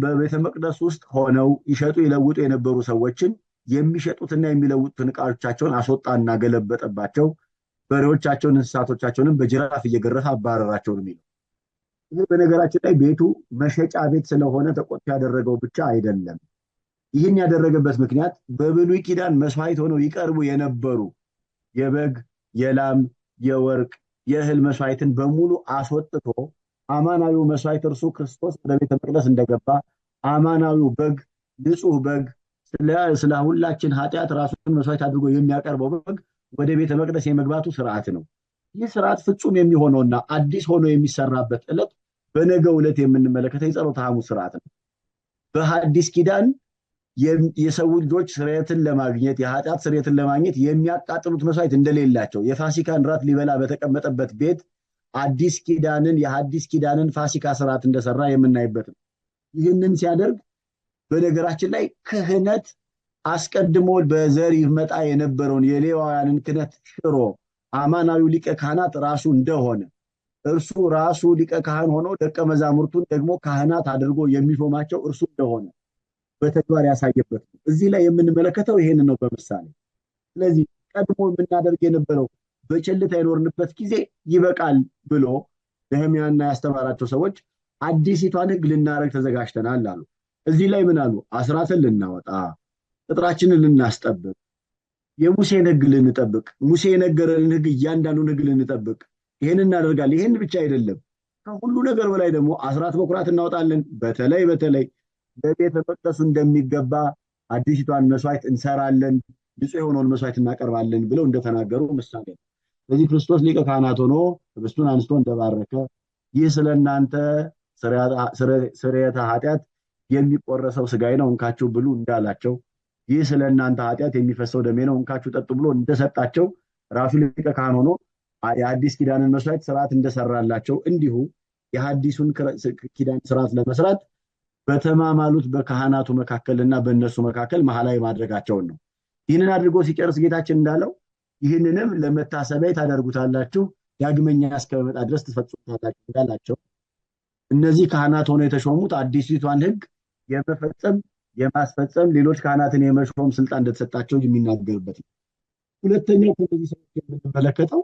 በቤተ መቅደስ ውስጥ ሆነው ይሸጡ ይለውጡ የነበሩ ሰዎችን የሚሸጡትና የሚለውጡትን ዕቃዎቻቸውን አስወጣና ገለበጠባቸው፣ በሬዎቻቸውን እንስሳቶቻቸውንም በጅራፍ እየገረፈ አባረራቸው ነው የሚለው። ይህ በነገራችን ላይ ቤቱ መሸጫ ቤት ስለሆነ ተቆጥቶ ያደረገው ብቻ አይደለም። ይህን ያደረገበት ምክንያት በብሉይ ኪዳን መስዋዕት ሆነው ይቀርቡ የነበሩ የበግ፣ የላም፣ የወርቅ፣ የእህል መስዋዕትን በሙሉ አስወጥቶ አማናዊው መስዋዕት እርሱ ክርስቶስ ወደ ቤተ መቅደስ እንደገባ አማናዊው በግ፣ ንጹህ በግ፣ ስለ ሁላችን ኃጢአት ራሱን መስዋዕት አድርጎ የሚያቀርበው በግ ወደ ቤተ መቅደስ የመግባቱ ስርዓት ነው። ይህ ስርዓት ፍጹም የሚሆነውና አዲስ ሆኖ የሚሰራበት ዕለት በነገው ዕለት የምንመለከተው የጸሎተ ሐሙስ ስርዓት ነው። በሐዲስ ኪዳን የሰው ልጆች ስርየትን ለማግኘት የኃጢአት ስርየትን ለማግኘት የሚያቃጥሉት መስዋዕት እንደሌላቸው የፋሲካን ራት ሊበላ በተቀመጠበት ቤት አዲስ ኪዳንን የሐዲስ ኪዳንን ፋሲካ ስርዓት እንደሰራ የምናይበት ነው። ይህንን ሲያደርግ በነገራችን ላይ ክህነት አስቀድሞ በዘር ይመጣ የነበረውን የሌዋውያንን ክህነት ሽሮ አማናዊው ሊቀ ካህናት ራሱ እንደሆነ እርሱ ራሱ ሊቀ ካህን ሆኖ ደቀ መዛሙርቱን ደግሞ ካህናት አድርጎ የሚሾማቸው እርሱ እንደሆነ በተግባር ያሳየበት ነው። እዚህ ላይ የምንመለከተው ይሄንን ነው በምሳሌ። ስለዚህ ቀድሞ የምናደርግ የነበረው በቸልታ የኖርንበት ጊዜ ይበቃል ብሎ ነህምያና ያስተማራቸው ሰዎች አዲሲቷን ሕግ ልናደርግ ተዘጋጅተናል አሉ። እዚህ ላይ ምን አሉ? አስራትን ልናወጣ፣ ቅጥራችንን ልናስጠብቅ፣ የሙሴን ሕግ ልንጠብቅ፣ ሙሴ የነገረንን ሕግ እያንዳንዱን ሕግ ልንጠብቅ፣ ይሄን እናደርጋለን። ይሄን ብቻ አይደለም፣ ከሁሉ ነገር በላይ ደግሞ አስራት በኩራት እናወጣለን። በተለይ በተለይ ለቤተ መቅደሱ እንደሚገባ አዲሲቷን መስዋዕት እንሰራለን፣ ንጹህ የሆነውን መስዋዕት እናቀርባለን ብለው እንደተናገሩ ምሳሌ ነው። ስለዚህ ክርስቶስ ሊቀ ካህናት ሆኖ ህብስቱን አንስቶ እንደባረከ ይህ ስለእናንተ ስርየተ ኃጢአት የሚቆረሰው ስጋዬ ነው እንካችሁ ብሉ እንዳላቸው፣ ይህ ስለእናንተ ኃጢአት የሚፈሰው ደሜ ነው እንካችሁ ጠጡ ብሎ እንደሰጣቸው ራሱ ሊቀ ካህን ሆኖ የአዲስ ኪዳንን መስዋዕት ስርዓት እንደሰራላቸው እንዲሁ የሐዲሱን ኪዳን ስርዓት ለመስራት በተማማሉት በካህናቱ መካከልና በእነሱ መካከል መሐላ ማድረጋቸውን ነው። ይህንን አድርጎ ሲጨርስ ጌታችን እንዳለው ይህንንም ለመታሰቢያ ታደርጉታላችሁ ዳግመኛ እስከመጣ ድረስ ትፈጽሙታላችሁ እንዳላቸው እነዚህ ካህናት ሆነው የተሾሙት አዲሲቷን ሕግ የመፈጸም የማስፈጸም ሌሎች ካህናትን የመሾም ስልጣን እንደተሰጣቸው የሚናገርበት ነው። ሁለተኛው ከነዚህ ሰዎች የምንመለከተው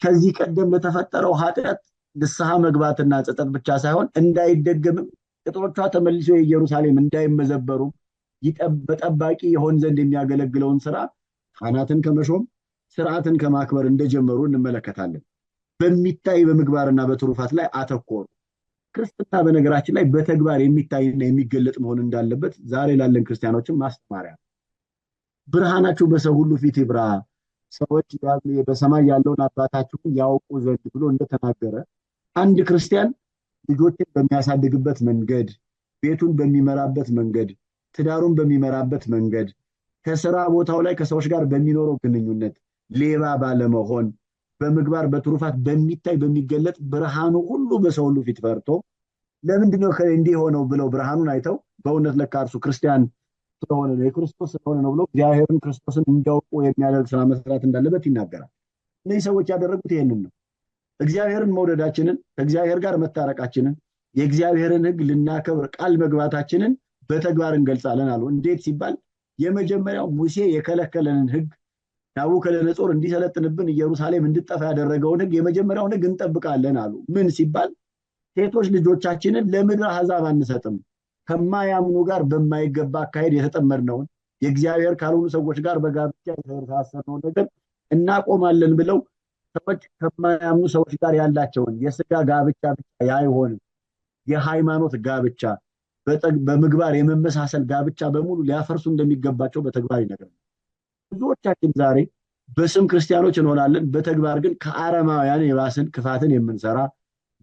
ከዚህ ቀደም ለተፈጠረው ኃጢአት ንስሐ መግባትና ጸጸት ብቻ ሳይሆን እንዳይደገምም ቅጥሮቿ ተመልሶ የኢየሩሳሌም እንዳይመዘበሩ በጠባቂ የሆን ዘንድ የሚያገለግለውን ስራ ካህናትን ከመሾም ስርዓትን ከማክበር እንደጀመሩ እንመለከታለን። በሚታይ በምግባርና በትሩፋት ላይ አተኮሩ። ክርስትና በነገራችን ላይ በተግባር የሚታይና የሚገለጥ መሆን እንዳለበት ዛሬ ላለን ክርስቲያኖችም ማስተማሪያ ነው። ብርሃናችሁ በሰው ሁሉ ፊት ይብራ፣ ሰዎች በሰማይ ያለውን አባታችሁን ያውቁ ዘንድ ብሎ እንደተናገረ አንድ ክርስቲያን ልጆችን በሚያሳድግበት መንገድ፣ ቤቱን በሚመራበት መንገድ፣ ትዳሩን በሚመራበት መንገድ፣ ከስራ ቦታው ላይ ከሰዎች ጋር በሚኖረው ግንኙነት ሌባ ባለመሆን፣ በምግባር በትሩፋት በሚታይ በሚገለጥ ብርሃኑ ሁሉ በሰው ሁሉ ፊት ፈርቶ ለምንድነው እንዲህ ሆነው ብለው ብርሃኑን አይተው በእውነት ለካ እርሱ ክርስቲያን ስለሆነ ነው የክርስቶስ ስለሆነ ነው ብሎ እግዚአብሔርን ክርስቶስን እንዲያውቁ የሚያደርግ ስራ መስራት እንዳለበት ይናገራል። እነዚህ ሰዎች ያደረጉት ይሄንን ነው። እግዚአብሔርን መውደዳችንን፣ ከእግዚአብሔር ጋር መታረቃችንን፣ የእግዚአብሔርን ሕግ ልናከብር ቃል መግባታችንን በተግባር እንገልጻለን አሉ። እንዴት ሲባል የመጀመሪያው ሙሴ የከለከለንን ሕግ ናቡከደነጾር እንዲሰለጥንብን ኢየሩሳሌም እንድጠፋ ያደረገውን ሕግ የመጀመሪያውን ሕግ እንጠብቃለን አሉ። ምን ሲባል ሴቶች ልጆቻችንን ለምድር አሕዛብ አንሰጥም፣ ከማያምኑ ጋር በማይገባ አካሄድ የተጠመድነውን የእግዚአብሔር ካልሆኑ ሰዎች ጋር በጋብቻ የተሳሰርነውን ነገር እናቆማለን ብለው ሰዎች ከማያምኑ ሰዎች ጋር ያላቸውን የስጋ ጋብቻ ብቻ አይሆንም፣ የሃይማኖት ጋብቻ፣ በምግባር የመመሳሰል ጋብቻ በሙሉ ሊያፈርሱ እንደሚገባቸው በተግባር ይነግራል። ብዙዎቻችን ዛሬ በስም ክርስቲያኖች እንሆናለን፣ በተግባር ግን ከአረማውያን የባስን ክፋትን የምንሰራ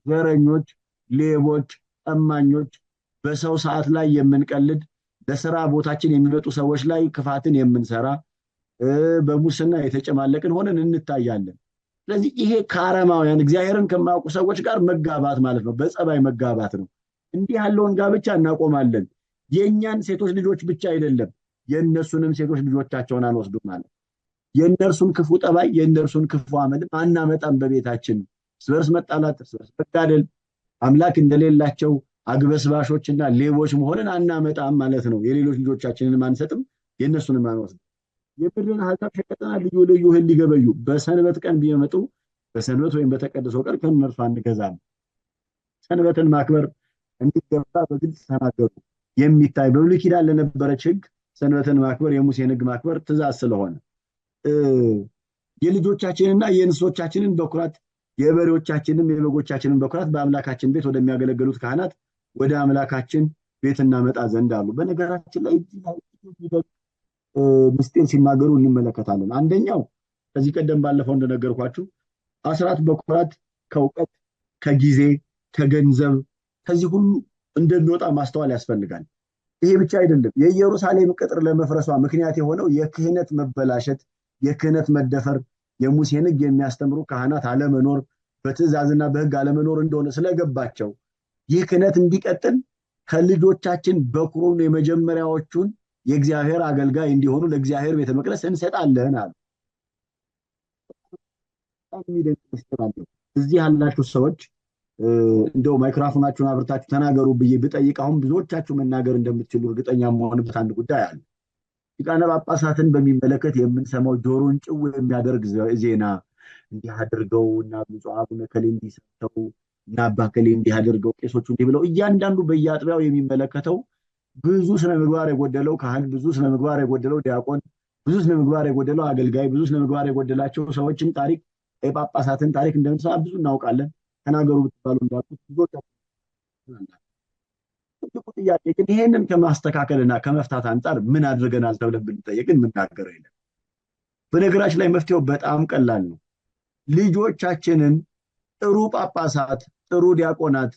ዘረኞች፣ ሌቦች፣ ቀማኞች፣ በሰው ሰዓት ላይ የምንቀልድ፣ ለስራ ቦታችን የሚመጡ ሰዎች ላይ ክፋትን የምንሰራ፣ በሙስና የተጨማለቅን ሆነን እንታያለን። ስለዚህ ይሄ ከአረማውያን እግዚአብሔርን ከማያውቁ ሰዎች ጋር መጋባት ማለት ነው፣ በጸባይ መጋባት ነው። እንዲህ ያለውን ጋብቻ እናቆማለን። የእኛን ሴቶች ልጆች ብቻ አይደለም፣ የእነሱንም ሴቶች ልጆቻቸውን አንወስዱም ማለት፣ የእነርሱን ክፉ ጠባይ የእነርሱን ክፉ አመልም አናመጣም በቤታችን። እርስ በርስ መጣላት፣ እርስ በርስ መጋደል፣ አምላክ እንደሌላቸው አግበስባሾችና ሌቦች መሆንን አናመጣም ማለት ነው። የሌሎች ልጆቻችንንም አንሰጥም፣ የእነሱንም አንወስድም። የምድርን አሕዛብ ሸቀጥና ልዩ ልዩ እህል ሊገበዩ በሰንበት ቀን ቢመጡ በሰንበት ወይም በተቀደሰው ቀን ከእነርሱ አንገዛም። ሰንበትን ማክበር እንዲገባ በግልጽ ተናገሩ። የሚታይ በብሉይ ኪዳን ለነበረች ሕግ ሰንበትን ማክበር የሙሴን ሕግ ማክበር ትእዛዝ ስለሆነ የልጆቻችንና የእንስሶቻችንን በኩራት የበሬዎቻችንም የበጎቻችንን በኩራት በአምላካችን ቤት ወደሚያገለግሉት ካህናት ወደ አምላካችን ቤት እናመጣ ዘንድ አሉ። በነገራችን ላይ ምስጢር ሲናገሩ እንመለከታለን። አንደኛው ከዚህ ቀደም ባለፈው እንደነገርኳችሁ አስራት በኩራት ከእውቀት፣ ከጊዜ፣ ከገንዘብ ከዚህ ሁሉ እንደሚወጣ ማስተዋል ያስፈልጋል። ይሄ ብቻ አይደለም። የኢየሩሳሌም ቅጥር ለመፍረሷ ምክንያት የሆነው የክህነት መበላሸት፣ የክህነት መደፈር፣ የሙሴን ሕግ የሚያስተምሩ ካህናት አለመኖር፣ በትእዛዝና በሕግ አለመኖር እንደሆነ ስለገባቸው ይህ ክህነት እንዲቀጥል ከልጆቻችን በኩሩን የመጀመሪያዎቹን የእግዚአብሔር አገልጋይ እንዲሆኑ ለእግዚአብሔር ቤተ መቅደስ እንሰጣለን አሉ። በጣም የሚደንቅ ምስጢር አለው። እዚህ ያላችሁ ሰዎች እንደው ማይክሮፎናችሁን አብርታችሁ ተናገሩ ብዬ ብጠይቅ አሁን ብዙዎቻችሁ መናገር እንደምትችሉ እርግጠኛ የምሆንበት አንድ ጉዳይ አለ። ሊቃነ ጳጳሳትን በሚመለከት የምንሰማው ጆሮን ጭው የሚያደርግ ዜና፣ እንዲህ አድርገው እና ብፁዕ አቡነ እከሌ እንዲህ ሰርተው እና አባ እከሌ እንዲህ አድርገው ቄሶቹ እንዲህ ብለው እያንዳንዱ በየአጥቢያው የሚመለከተው ብዙ ስነ ምግባር የጎደለው ካህን፣ ብዙ ስነ ምግባር የጎደለው ዲያቆን፣ ብዙ ስነ ምግባር የጎደለው አገልጋይ፣ ብዙ ስነ ምግባር የጎደላቸው ሰዎችን ታሪክ፣ የጳጳሳትን ታሪክ እንደምንሰማ ብዙ እናውቃለን። ተናገሩ ብትባሉ እንዳልኩት ብዙዎቻችሁ። ትልቁ ጥያቄ ግን ይሄንን ከማስተካከልና ከመፍታት አንጻር ምን አድርገናል ተብለን ብንጠየቅ የምናገረው የለም። በነገራችን ላይ መፍትሄው በጣም ቀላል ነው። ልጆቻችንን ጥሩ ጳጳሳት፣ ጥሩ ዲያቆናት፣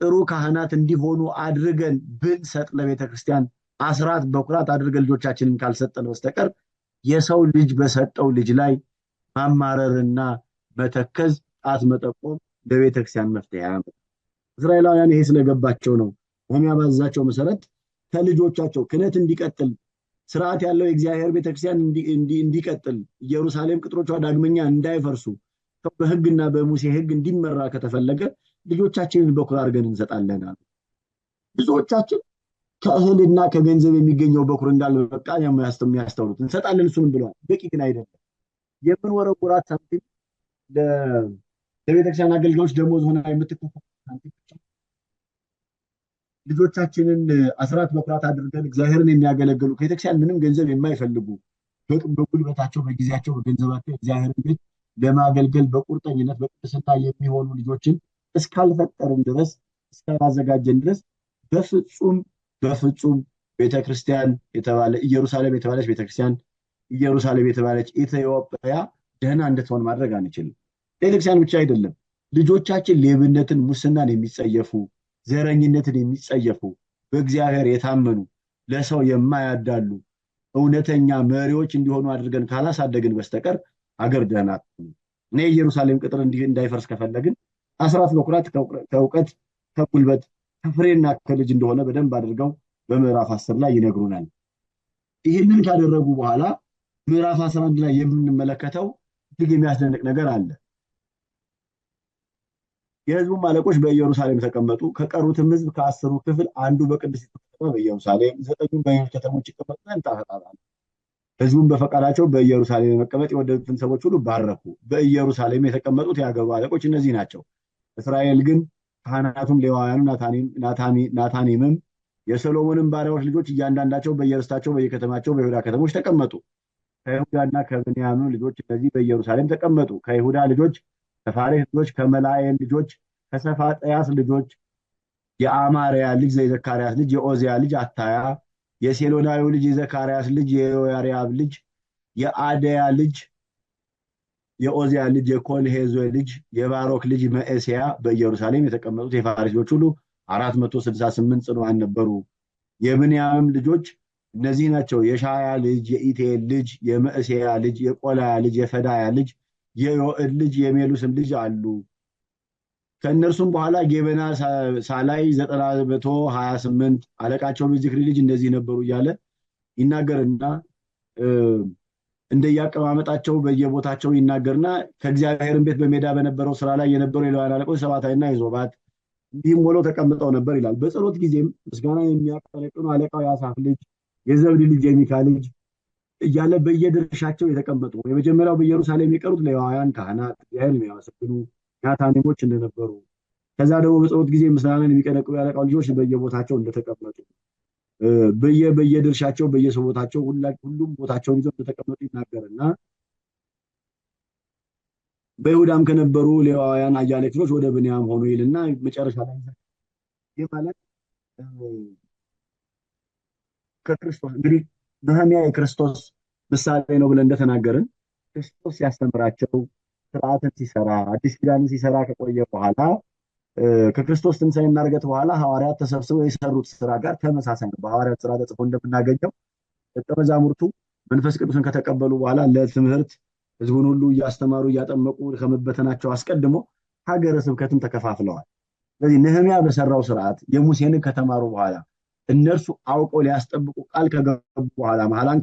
ጥሩ ካህናት እንዲሆኑ አድርገን ብንሰጥ ለቤተክርስቲያን አስራት በኩራት አድርገን ልጆቻችንን ካልሰጠን በስተቀር የሰው ልጅ በሰጠው ልጅ ላይ ማማረርና መተከዝ፣ ጣት መጠቆም ለቤተክርስቲያን መፍትሄ አያመጣም። እስራኤላውያን ይሄ ስለገባቸው ነው በሚያባዛቸው መሰረት ከልጆቻቸው ክህነት እንዲቀጥል፣ ስርዓት ያለው የእግዚአብሔር ቤተክርስቲያን እንዲቀጥል፣ ኢየሩሳሌም ቅጥሮቿ ዳግመኛ እንዳይፈርሱ፣ በሕግና በሙሴ ሕግ እንዲመራ ከተፈለገ ልጆቻችንን በኩር አድርገን እንሰጣለን አሉ። ብዙዎቻችን ከእህልና ከገንዘብ የሚገኘው በኩር እንዳልበቃ የሚያስተውሉት እንሰጣለን፣ እሱንም ብለዋል። በቂ ግን አይደለም። የምንወረውራት ሳንቲም ለቤተክርስቲያን አገልጋዮች ደሞዝ ሆና የምትከፈል ሳንቲም ልጆቻችንን አስራት በኩራት አድርገን እግዚአብሔርን የሚያገለግሉ፣ ከቤተክርስቲያን ምንም ገንዘብ የማይፈልጉ፣ በጉልበታቸው፣ በጊዜያቸው፣ በገንዘባቸው እግዚአብሔርን ቤት ለማገልገል በቁርጠኝነት በቅድስና የሚሆኑ ልጆችን እስካልፈጠርን ድረስ፣ እስካላዘጋጀን ድረስ በፍጹም በፍጹም ቤተክርስቲያን የተባለ ኢየሩሳሌም የተባለች ቤተክርስቲያን፣ ኢየሩሳሌም የተባለች ኢትዮጵያ ደህና እንድትሆን ማድረግ አንችልም። ቤተክርስቲያን ብቻ አይደለም፣ ልጆቻችን ሌብነትን፣ ሙስናን የሚጸየፉ፣ ዘረኝነትን የሚጸየፉ፣ በእግዚአብሔር የታመኑ፣ ለሰው የማያዳሉ እውነተኛ መሪዎች እንዲሆኑ አድርገን ካላሳደግን በስተቀር አገር ደህና አትሆንም። እኔ የኢየሩሳሌም ቅጥር እንዳይፈርስ ከፈለግን አስራት በኩራት ከእውቀት፣ ከጉልበት፣ ከፍሬና ከልጅ እንደሆነ በደንብ አድርገው በምዕራፍ 10 ላይ ይነግሩናል። ይህንን ካደረጉ በኋላ ምዕራፍ 11 ላይ የምንመለከተው እጅግ የሚያስደንቅ ነገር አለ። የሕዝቡም አለቆች በኢየሩሳሌም ተቀመጡ። ከቀሩትም ሕዝብ ከ10ሩ ክፍል አንዱ በቅድስቲቱ ከተማ በኢየሩሳሌም፣ 9ኙም በሌሎች ከተሞች ይቀመጡ ዘንድ ዕጣ ተጣጣሉ። ሕዝቡን በፈቃዳቸው በኢየሩሳሌም የመቀመጥ የወደዱትን ሰዎች ሁሉ ባረኩ። በኢየሩሳሌም የተቀመጡት የአገሩ አለቆች እነዚህ ናቸው። እስራኤል ግን ካህናቱም ሌዋውያኑ ናታኒምም የሰሎሞንም ባሪያዎች ልጆች እያንዳንዳቸው በየርስታቸው በየከተማቸው በይሁዳ ከተሞች ተቀመጡ። ከይሁዳና ከብንያምም ልጆች እነዚህ በኢየሩሳሌም ተቀመጡ። ከይሁዳ ልጆች ከፋሬስ ልጆች ከመላኤል ልጆች ከሰፋጥያስ ልጆች የአማርያ ልጅ የዘካርያስ ልጅ የኦዚያ ልጅ አታያ፣ የሴሎናዊው ልጅ የዘካርያስ ልጅ የዮያሪብ ልጅ የአደያ ልጅ የኦዚያ ልጅ የኮልሄዞ ልጅ የባሮክ ልጅ መዕስያ። በኢየሩሳሌም የተቀመጡት የፋሬስ ልጆች ሁሉ 468 ጽኑዓን ነበሩ። የብንያምም ልጆች እነዚህ ናቸው። የሻያ ልጅ የኢቴል ልጅ የመዕስያ ልጅ የቆላያ ልጅ የፈዳያ ልጅ የዮዕድ ልጅ የሜሉስም ልጅ አሉ። ከእነርሱም በኋላ ጌበና ሳላይ 928 አለቃቸው የዚክሪ ልጅ እንደዚህ ነበሩ እያለ ይናገርና እንደያቀማመጣቸው በየቦታቸው ይናገርና ከእግዚአብሔርም ቤት በሜዳ በነበረው ስራ ላይ የነበሩ የሌዋውያን አለቆች ሰባታይና ዮዛባት እንዲህም ሆነው ተቀምጠው ነበር ይላል። በጸሎት ጊዜም ምስጋና የሚያቀነቅኑ አለቃው የአሳፍ ልጅ የዘብዲ ልጅ የሚካ ልጅ እያለ በየድርሻቸው የተቀመጡ የመጀመሪያው በኢየሩሳሌም የቀሩት ሌዋውያን ካህናት እግዚአብሔርን የሚያመሰግኑ ናታኒሞች እንደነበሩ፣ ከዛ ደግሞ በጸሎት ጊዜ ምስጋናን የሚቀነቅኑ የአለቃው ልጆች በየቦታቸው እንደተቀመጡ በየድርሻቸው በየሰቦታቸው ሁሉም ቦታቸውን ይዘው እንደተቀመጡ ይናገርና በይሁዳም ከነበሩ ሌዋውያን አያሌ ክፍሎች ወደ ብንያም ሆኑ ይልና መጨረሻ ላይ ይህ ማለት ከክርስቶስ እንግዲህ ነህምያ የክርስቶስ ምሳሌ ነው ብለን እንደተናገርን ክርስቶስ ሲያስተምራቸው ስርዓትን ሲሰራ አዲስ ኪዳንን ሲሰራ ከቆየ በኋላ ከክርስቶስ ትንሣኤና ዕርገት በኋላ ሐዋርያት ተሰብስበው የሰሩት ስራ ጋር ተመሳሳይ ነው። በሐዋርያት ስራ ተጽፎ እንደምናገኘው ደቀ መዛሙርቱ መንፈስ ቅዱስን ከተቀበሉ በኋላ ለትምህርት ሕዝቡን ሁሉ እያስተማሩ እያጠመቁ ከመበተናቸው አስቀድሞ ሀገረ ስብከትን ተከፋፍለዋል። ስለዚህ ነህምያ በሰራው ስርዓት የሙሴን ከተማሩ በኋላ እነርሱ አውቀው ሊያስጠብቁ ቃል ከገቡ በኋላ መሐላን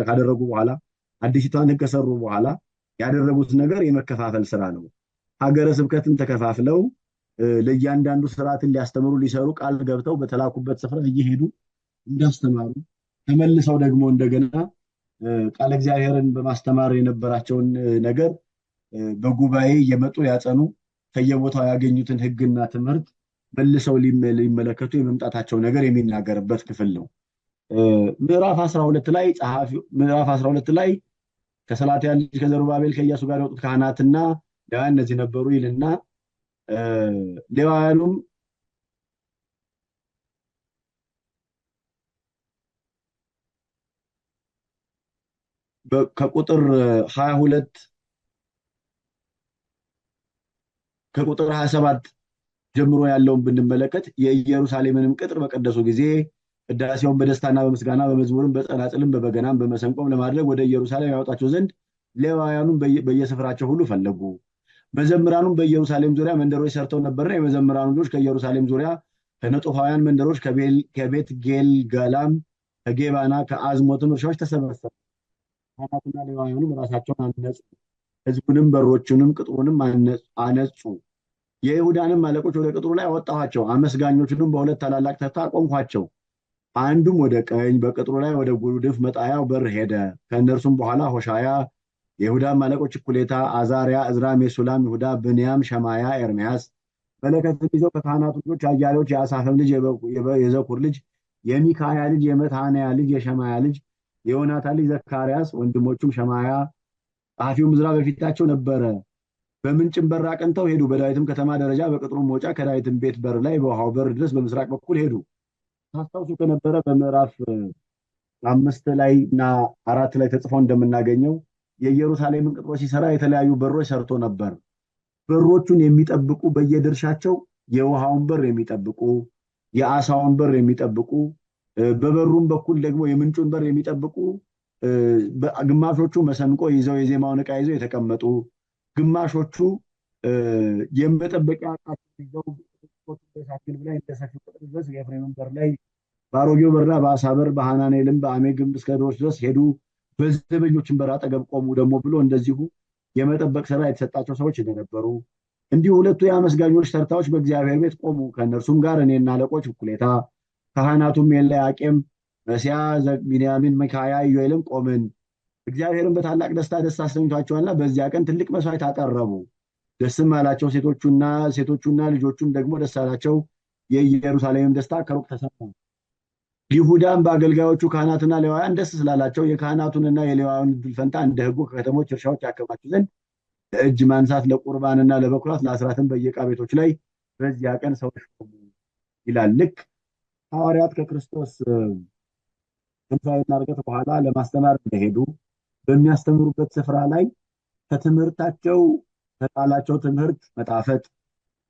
ካደረጉ በኋላ አዲሲቷን ሕግ ከሰሩ በኋላ ያደረጉት ነገር የመከፋፈል ስራ ነው። ሀገረ ስብከትን ተከፋፍለው ለእያንዳንዱ ስርዓትን ሊያስተምሩ ሊሰሩ ቃል ገብተው በተላኩበት ስፍራ እየሄዱ እንዳስተማሩ ተመልሰው ደግሞ እንደገና ቃለ እግዚአብሔርን በማስተማር የነበራቸውን ነገር በጉባኤ እየመጡ ያጸኑ ከየቦታው ያገኙትን ሕግና ትምህርት መልሰው ሊመለከቱ የመምጣታቸው ነገር የሚናገርበት ክፍል ነው። ምዕራፍ 12 ላይ ጸሐፊው ምዕራፍ 12 ላይ ከሰላትያል ልጅ ከዘሩባቤል ከኢያሱ ጋር የወጡት ካህናትና ሌዋውያን እነዚህ ነበሩ ይልና ሌዋውያኑም ከቁጥር 22 ከቁጥር 27 ጀምሮ ያለውን ብንመለከት የኢየሩሳሌምንም ቅጥር በቀደሱ ጊዜ ቅዳሴውን በደስታና በምስጋና በመዝሙርም በጸናጽልም በበገናም በመሰንቆም ለማድረግ ወደ ኢየሩሳሌም ያወጣቸው ዘንድ ሌዋውያኑም በየስፍራቸው ሁሉ ፈለጉ። መዘምራኑም በኢየሩሳሌም ዙሪያ መንደሮች ሰርተው ነበርና የመዘምራኑ ልጆች ከኢየሩሳሌም ዙሪያ ከነጦፋውያን መንደሮች ከቤት ጌልገላም ከጌባና ከአዝሞትም እርሻዎች ተሰበሰቡ። ካህናትና ሌዋውያኑም ራሳቸውን አነጹ፣ ሕዝቡንም በሮቹንም ቅጥሩንም አነጹ። የይሁዳንም አለቆች ወደ ቅጥሩ ላይ አወጣኋቸው፣ አመስጋኞቹንም በሁለት ታላላቅ ተርታ አቆምኋቸው። አንዱም ወደ ቀኝ በቅጥሩ ላይ ወደ ጉድፍ መጣያው በር ሄደ። ከእነርሱም በኋላ ሆሻያ፣ የይሁዳም አለቆች እኩሌታ አዛርያ፣ እዝራ፣ ሜሱላም፣ ይሁዳ፣ ብንያም፣ ሸማያ፣ ኤርምያስ መለከትም ይዘው ከካህናቱ ልጆች አያሌዎች የአሳፍም ልጅ የዘኩር ልጅ የሚካያ ልጅ የመታንያ ልጅ የሸማያ ልጅ የዮናታን ልጅ ዘካርያስ ወንድሞቹም ሸማያ ጸሐፊውም ዕዝራ በፊታቸው ነበረ። በምንጭም በር አቅንተው ሄዱ። በዳዊትም ከተማ ደረጃ በቅጥሩም መውጫ ከዳዊትም ቤት በር ላይ በውሃው በር ድረስ በምስራቅ በኩል ሄዱ። ታስታውሱ ከነበረ በምዕራፍ 5 ላይ እና 4 ላይ ተጽፎ እንደምናገኘው የኢየሩሳሌምን ቅጥሮች ሲሰራ የተለያዩ በሮች ሰርቶ ነበር። በሮቹን የሚጠብቁ በየድርሻቸው የውሃውን በር የሚጠብቁ፣ የአሳውን በር የሚጠብቁ፣ በበሩም በኩል ደግሞ የምንጩን በር የሚጠብቁ፣ ግማሾቹ መሰንቆ ይዘው የዜማውን ዕቃ ይዘው የተቀመጡ፣ ግማሾቹ የመጠበቂያ ዕቃቸውን ይዘው በሳክል ላይ እንደ ሰፊ ቁጥር ድረስ የኤፍሬምን በር ላይ በአሮጌው በርና በአሳ በር በሐናንኤልም በአሜ ግንብ እስከ ድሮች ድረስ ሄዱ። በዘበኞችም በር አጠገብ ቆሙ ደግሞ ብሎ እንደዚሁ የመጠበቅ ስራ የተሰጣቸው ሰዎች እንደነበሩ እንዲሁ ሁለቱ የአመስጋኞች ተርታዎች በእግዚአብሔር ቤት ቆሙ። ከእነርሱም ጋር እኔና አለቆች እኩሌታ ካህናቱም ኤልያቄም፣ መሲያ፣ ሚንያሚን፣ ሚካያ፣ ኢዮኤልም ቆምን። እግዚአብሔርን በታላቅ ደስታ ደስ አሰኝቷቸዋልና በዚያ ቀን ትልቅ መስዋዕት አቀረቡ። ደስም አላቸው። ሴቶቹና ልጆቹም ደግሞ ደስ አላቸው። የኢየሩሳሌምም ደስታ ከሩቅ ተሰማ። ይሁዳም በአገልጋዮቹ ካህናትና ሌዋውያን ደስ ስላላቸው የካህናቱንና የሌዋውያን ዕድል ፈንታ እንደ ሕጉ ከከተሞች እርሻዎች ያከማቹ ዘንድ ለእጅ ማንሳት ለቁርባንና ለበኩራት ለአስራትም በየዕቃ ቤቶች ላይ በዚያ ቀን ሰዎች ሾሙ ይላል። ልክ ሐዋርያት ከክርስቶስ ትንሣኤና ዕርገት በኋላ ለማስተማር እንደሄዱ በሚያስተምሩበት ስፍራ ላይ ከትምህርታቸው ከቃላቸው ትምህርት መጣፈጥ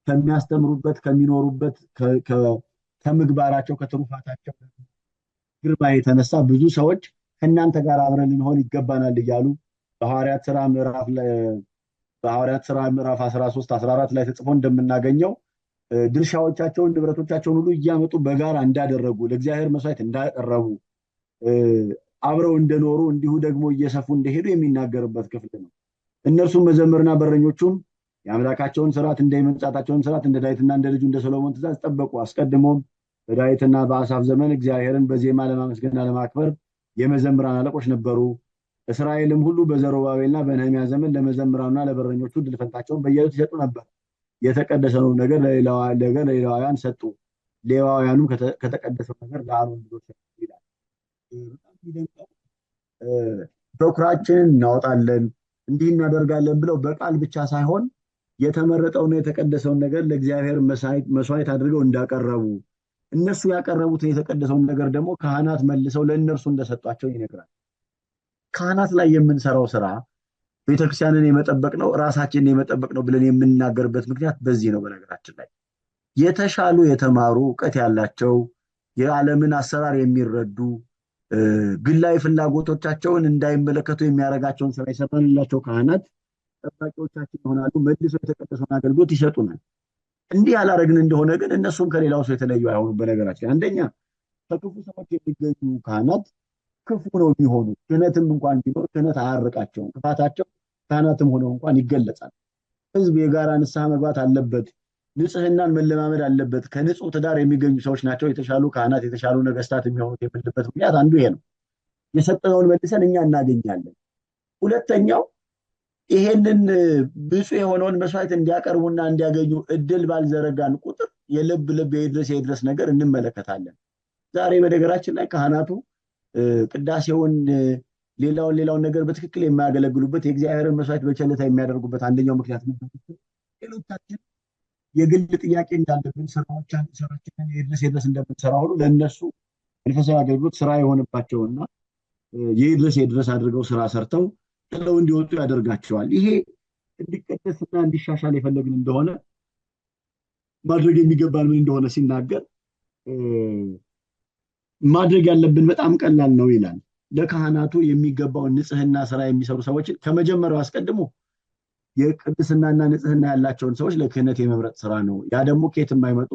ከሚያስተምሩበት ከሚኖሩበት ከምግባራቸው ከትሩፋታቸው ግርማ የተነሳ ብዙ ሰዎች ከእናንተ ጋር አብረን ልንሆን ይገባናል እያሉ በሐዋርያት ሥራ ምዕራፍ 13 14 ላይ ተጽፎ እንደምናገኘው ድርሻዎቻቸውን ንብረቶቻቸውን ሁሉ እያመጡ በጋራ እንዳደረጉ ለእግዚአብሔር መስዋዕት እንዳቀረቡ አብረው እንደኖሩ እንዲሁ ደግሞ እየሰፉ እንደሄዱ የሚናገርበት ክፍል ነው። እነርሱም መዘምርና በረኞቹም የአምላካቸውን ስርዓት እንደ የመንጻታቸውን ስርዓት እንደ ዳዊትና እንደ ልጁ እንደ ሰሎሞን ትእዛዝ ጠበቁ። አስቀድሞም በዳዊትና በአሳፍ ዘመን እግዚአብሔርን በዜማ ለማመስገንና ለማክበር የመዘምራን አለቆች ነበሩ። እስራኤልም ሁሉ በዘሩባቤልና በነህምያ ዘመን ለመዘምራኑና ለበረኞቹ ዕድል ፈንታቸውን በየዕለቱ ይሰጡ ነበር። የተቀደሰውን ነገር ለሌዋውያን ሰጡ፣ ሌዋውያኑም ከተቀደሰው ነገር ለአሮን ልጆች ሰጡ ይላል። በጣም የሚደንቀው በኩራችንን እናወጣለን እንዲህ እናደርጋለን ብለው በቃል ብቻ ሳይሆን የተመረጠውና የተቀደሰውን ነገር ለእግዚአብሔር መስዋዕት አድርገው እንዳቀረቡ እነሱ ያቀረቡትን የተቀደሰውን ነገር ደግሞ ካህናት መልሰው ለእነርሱ እንደሰጧቸው ይነግራል። ካህናት ላይ የምንሰራው ስራ ቤተክርስቲያንን የመጠበቅ ነው፣ ራሳችንን የመጠበቅ ነው ብለን የምንናገርበት ምክንያት በዚህ ነው። በነገራችን ላይ የተሻሉ የተማሩ እውቀት ያላቸው የዓለምን አሰራር የሚረዱ ግላዊ ፍላጎቶቻቸውን እንዳይመለከቱ የሚያደርጋቸውን ስራ የሰራንላቸው ካህናት ጠባቂዎቻችን ይሆናሉ። መልሰው የተቀደሰውን አገልግሎት ይሰጡናል። እንዲህ ያላረግን እንደሆነ ግን እነሱም ከሌላው ሰው የተለዩ አይሆኑም። በነገራችን አንደኛ ከክፉ ሰዎች የሚገኙ ካህናት ክፉ ነው የሚሆኑት። ክህነትም እንኳን ቢኖር ክህነት አያርቃቸውም። ክፋታቸው ካህናትም ሆነው እንኳን ይገለጻል። ሕዝብ የጋራ ንስሐ መግባት አለበት። ንጽህናን መለማመድ አለበት። ከንጹህ ትዳር የሚገኙ ሰዎች ናቸው የተሻሉ ካህናት፣ የተሻሉ ነገስታት የሚሆኑት የምንልበት ምክንያት አንዱ ይሄ ነው። የሰጠነውን መልሰን እኛ እናገኛለን። ሁለተኛው ይሄንን ብፁዕ የሆነውን መስዋዕት እንዲያቀርቡና እንዲያገኙ እድል ባልዘረጋን ቁጥር የልብ ልብ የድረስ የድረስ ነገር እንመለከታለን። ዛሬ በነገራችን ላይ ካህናቱ ቅዳሴውን ሌላውን ነገር በትክክል የማያገለግሉበት የእግዚአብሔርን መስዋዕት በቸልታ የሚያደርጉበት አንደኛው ምክንያት ሌሎቻችን የግል ጥያቄ እንዳለብን ስራችንን የድረስ የድረስ እንደምንሰራ ሁሉ ለእነሱ መንፈሳዊ አገልግሎት ስራ የሆነባቸውና የድረስ የድረስ አድርገው ስራ ሰርተው ጥለው እንዲወጡ ያደርጋቸዋል። ይሄ እንዲቀደስና እንዲሻሻል የፈለግን እንደሆነ ማድረግ የሚገባን ምን እንደሆነ ሲናገር ማድረግ ያለብን በጣም ቀላል ነው ይላል። ለካህናቱ የሚገባውን ንጽህና ስራ የሚሰሩ ሰዎችን ከመጀመሪያው አስቀድሞ የቅድስናና ንጽህና ያላቸውን ሰዎች ለክህነት የመምረጥ ስራ ነው። ያ ደግሞ ከየት የማይመጡ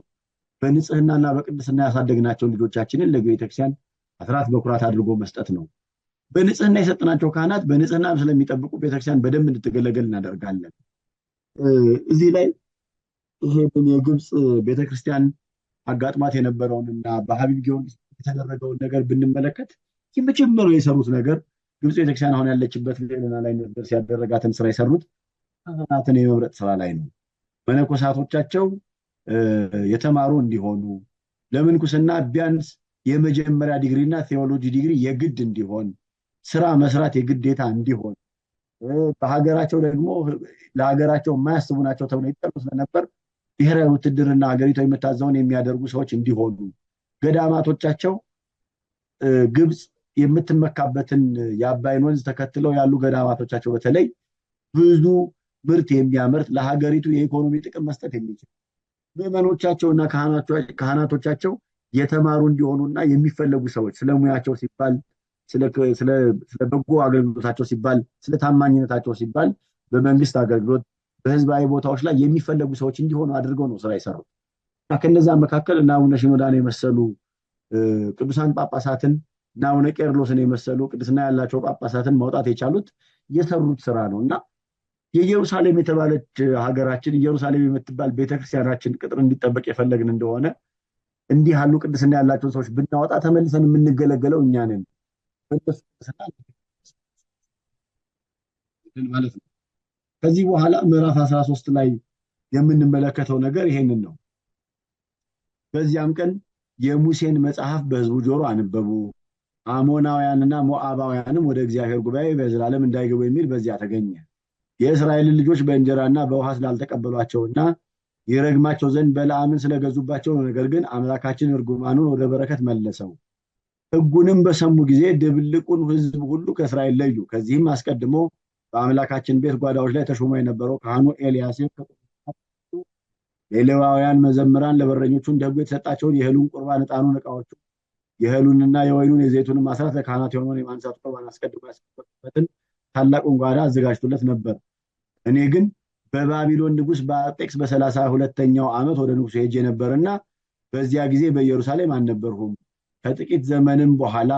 በንጽህናና በቅድስና ያሳደግናቸውን ልጆቻችንን ለቤተክርስቲያን አስራት በኩራት አድርጎ መስጠት ነው። በንጽህና የሰጥናቸው ካህናት በንጽህና ስለሚጠብቁ ቤተክርስቲያን በደንብ እንድትገለገል እናደርጋለን። እዚህ ላይ ይሄንን የግብፅ ቤተክርስቲያን አጋጥማት የነበረውንና በሀቢብ ጊዮርጊስ የተደረገውን ነገር ብንመለከት የመጀመሪያው የሰሩት ነገር ግብፅ ቤተክርስቲያን አሁን ያለችበት ልዕልና ላይ እንድትደርስ ያደረጋትን ስራ የሰሩት ካህናትን የመምረጥ ስራ ላይ ነው። መነኮሳቶቻቸው የተማሩ እንዲሆኑ ለምንኩስና ቢያንስ የመጀመሪያ ዲግሪና ቴዎሎጂ ዲግሪ የግድ እንዲሆን፣ ስራ መስራት የግዴታ እንዲሆን፣ በሀገራቸው ደግሞ ለሀገራቸው የማያስቡ ናቸው ተብለው ይጠሉ ስለነበር ብሔራዊ ውትድርና ሀገሪቷ የምታዘውን የሚያደርጉ ሰዎች እንዲሆኑ፣ ገዳማቶቻቸው ግብፅ የምትመካበትን የአባይን ወንዝ ተከትለው ያሉ ገዳማቶቻቸው በተለይ ብዙ ምርት የሚያመርት ለሀገሪቱ የኢኮኖሚ ጥቅም መስጠት የሚችል ምዕመኖቻቸውና ካህናቶቻቸው የተማሩ እንዲሆኑና የሚፈለጉ ሰዎች ስለሙያቸው ሲባል ስለ በጎ አገልግሎታቸው ሲባል ስለ ታማኝነታቸው ሲባል በመንግስት አገልግሎት በህዝባዊ ቦታዎች ላይ የሚፈለጉ ሰዎች እንዲሆኑ አድርገው ነው ስራ የሰሩት። እና ከነዛ መካከል እና አቡነ ሽኖዳን የመሰሉ ቅዱሳን ጳጳሳትን እና አቡነ ቄርሎስን የመሰሉ ቅድስና ያላቸው ጳጳሳትን ማውጣት የቻሉት የሰሩት ስራ ነው። እና የኢየሩሳሌም የተባለች ሀገራችን ኢየሩሳሌም የምትባል ቤተክርስቲያናችን ቅጥር እንዲጠበቅ የፈለግን እንደሆነ እንዲህ ያሉ ቅድስና ያላቸውን ሰዎች ብናወጣ ተመልሰን የምንገለገለው እኛ ነን። ማለት ነው። ከዚህ በኋላ ምዕራፍ 13 ላይ የምንመለከተው ነገር ይሄንን ነው። በዚያም ቀን የሙሴን መጽሐፍ በሕዝቡ ጆሮ አነበቡ። አሞናውያንና ሞዓባውያንም ወደ እግዚአብሔር ጉባኤ በዘላለም እንዳይገቡ የሚል በዚያ ተገኘ። የእስራኤልን ልጆች በእንጀራና በውሃ ስላልተቀበሏቸውና ይረግማቸው ዘንድ በለዓምን ስለገዙባቸው ነው። ነገር ግን አምላካችን እርግማኑን ወደ በረከት መለሰው። ሕጉንም በሰሙ ጊዜ ድብልቁን ሕዝብ ሁሉ ከእስራኤል ለዩ። ከዚህም አስቀድሞ በአምላካችን ቤት ጓዳዎች ላይ ተሾሞ የነበረው ካህኑ ኤልያሴብ ለሌዋውያን መዘምራን ለበረኞቹ እንደ ሕጉ የተሰጣቸውን የእህሉን ቁርባን፣ ዕጣኑን፣ ዕቃዎቹ የእህሉንና የወይኑን የዘይቱን ማስራት ለካህናት የሆነውን የማንሳት ቁርባን አስቀድሞ ያስቀመጠበትን ታላቁን ጓዳ አዘጋጅቶለት ነበር። እኔ ግን በባቢሎን ንጉሥ በአርጤክስ በ32ኛው ዓመት ወደ ንጉሱ ሄጄ ነበርና በዚያ ጊዜ በኢየሩሳሌም አልነበርሁም። ከጥቂት ዘመንም በኋላ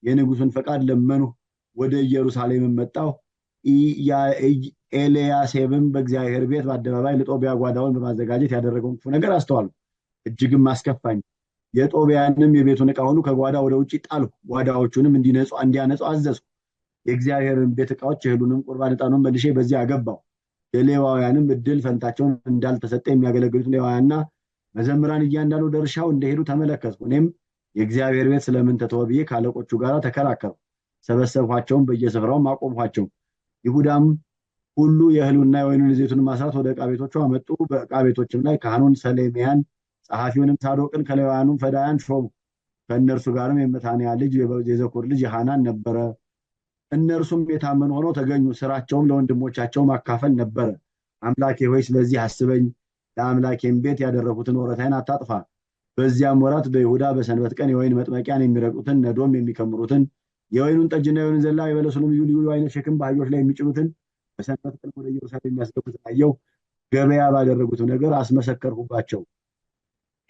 የንጉሱን ፈቃድ ለመንሁ፣ ወደ ኢየሩሳሌምም መጣሁ። ኤልያሴብም በእግዚአብሔር ቤት በአደባባይ ለጦቢያ ጓዳውን በማዘጋጀት ያደረገውን ክፉ ነገር አስተዋልኩ፣ እጅግም አስከፋኝ። የጦቢያንም የቤቱን ዕቃ ሁሉ ከጓዳ ወደ ውጭ ጣልሁ፣ ጓዳዎቹንም እንዲያነጹ አዘዝኩ። የእግዚአብሔርን ቤት ዕቃዎች የእህሉንም ቁርባን ዕጣኑን መልሼ በዚያ አገባሁ። ለሌዋውያንም እድል ፈንታቸውን እንዳልተሰጠ የሚያገለግሉት ሌዋውያንና መዘምራን እያንዳንዱ ወደ እርሻው እንደሄዱ ተመለከትኩ። እኔም የእግዚአብሔር ቤት ስለምን ተተወ ብዬ ከአለቆቹ ጋር ተከራከርኩ። ሰበሰብኋቸውም፣ በየስፍራውም አቆምኋቸው። ይሁዳም ሁሉ የእህሉና የወይኑን የዘይቱን ማስራት ወደ ዕቃ ቤቶቹ አመጡ። በዕቃ ቤቶችም ላይ ካህኑን ሰሌምያን ጸሐፊውንም ሳዶቅን ከሌዋውያኑም ፈዳያን ሾሙ። ከእነርሱ ጋርም የመታንያ ልጅ የዘኩር ልጅ የሐናን ነበረ። እነርሱም የታመኑ ሆነው ተገኙ። ስራቸውም ለወንድሞቻቸው ማካፈል ነበረ። አምላኬ ሆይ ስለዚህ አስበኝ፣ ለአምላኬም ቤት ያደረኩትን ወረታዬን አታጥፋ። በዚያም ወራት በይሁዳ በሰንበት ቀን የወይን መጥመቂያን የሚረግጡትን ነዶም የሚከምሩትን የወይኑን ጠጅና የወይኑን ዘለላ የበለሱንም ልዩ ልዩ አይነት ሸክም በአህዮች ላይ የሚጭኑትን በሰንበት ቀን ወደ ኢየሩሳሌም የሚያስገቡትን አየሁ። ገበያ ባደረጉት ነገር አስመሰከርሁባቸው።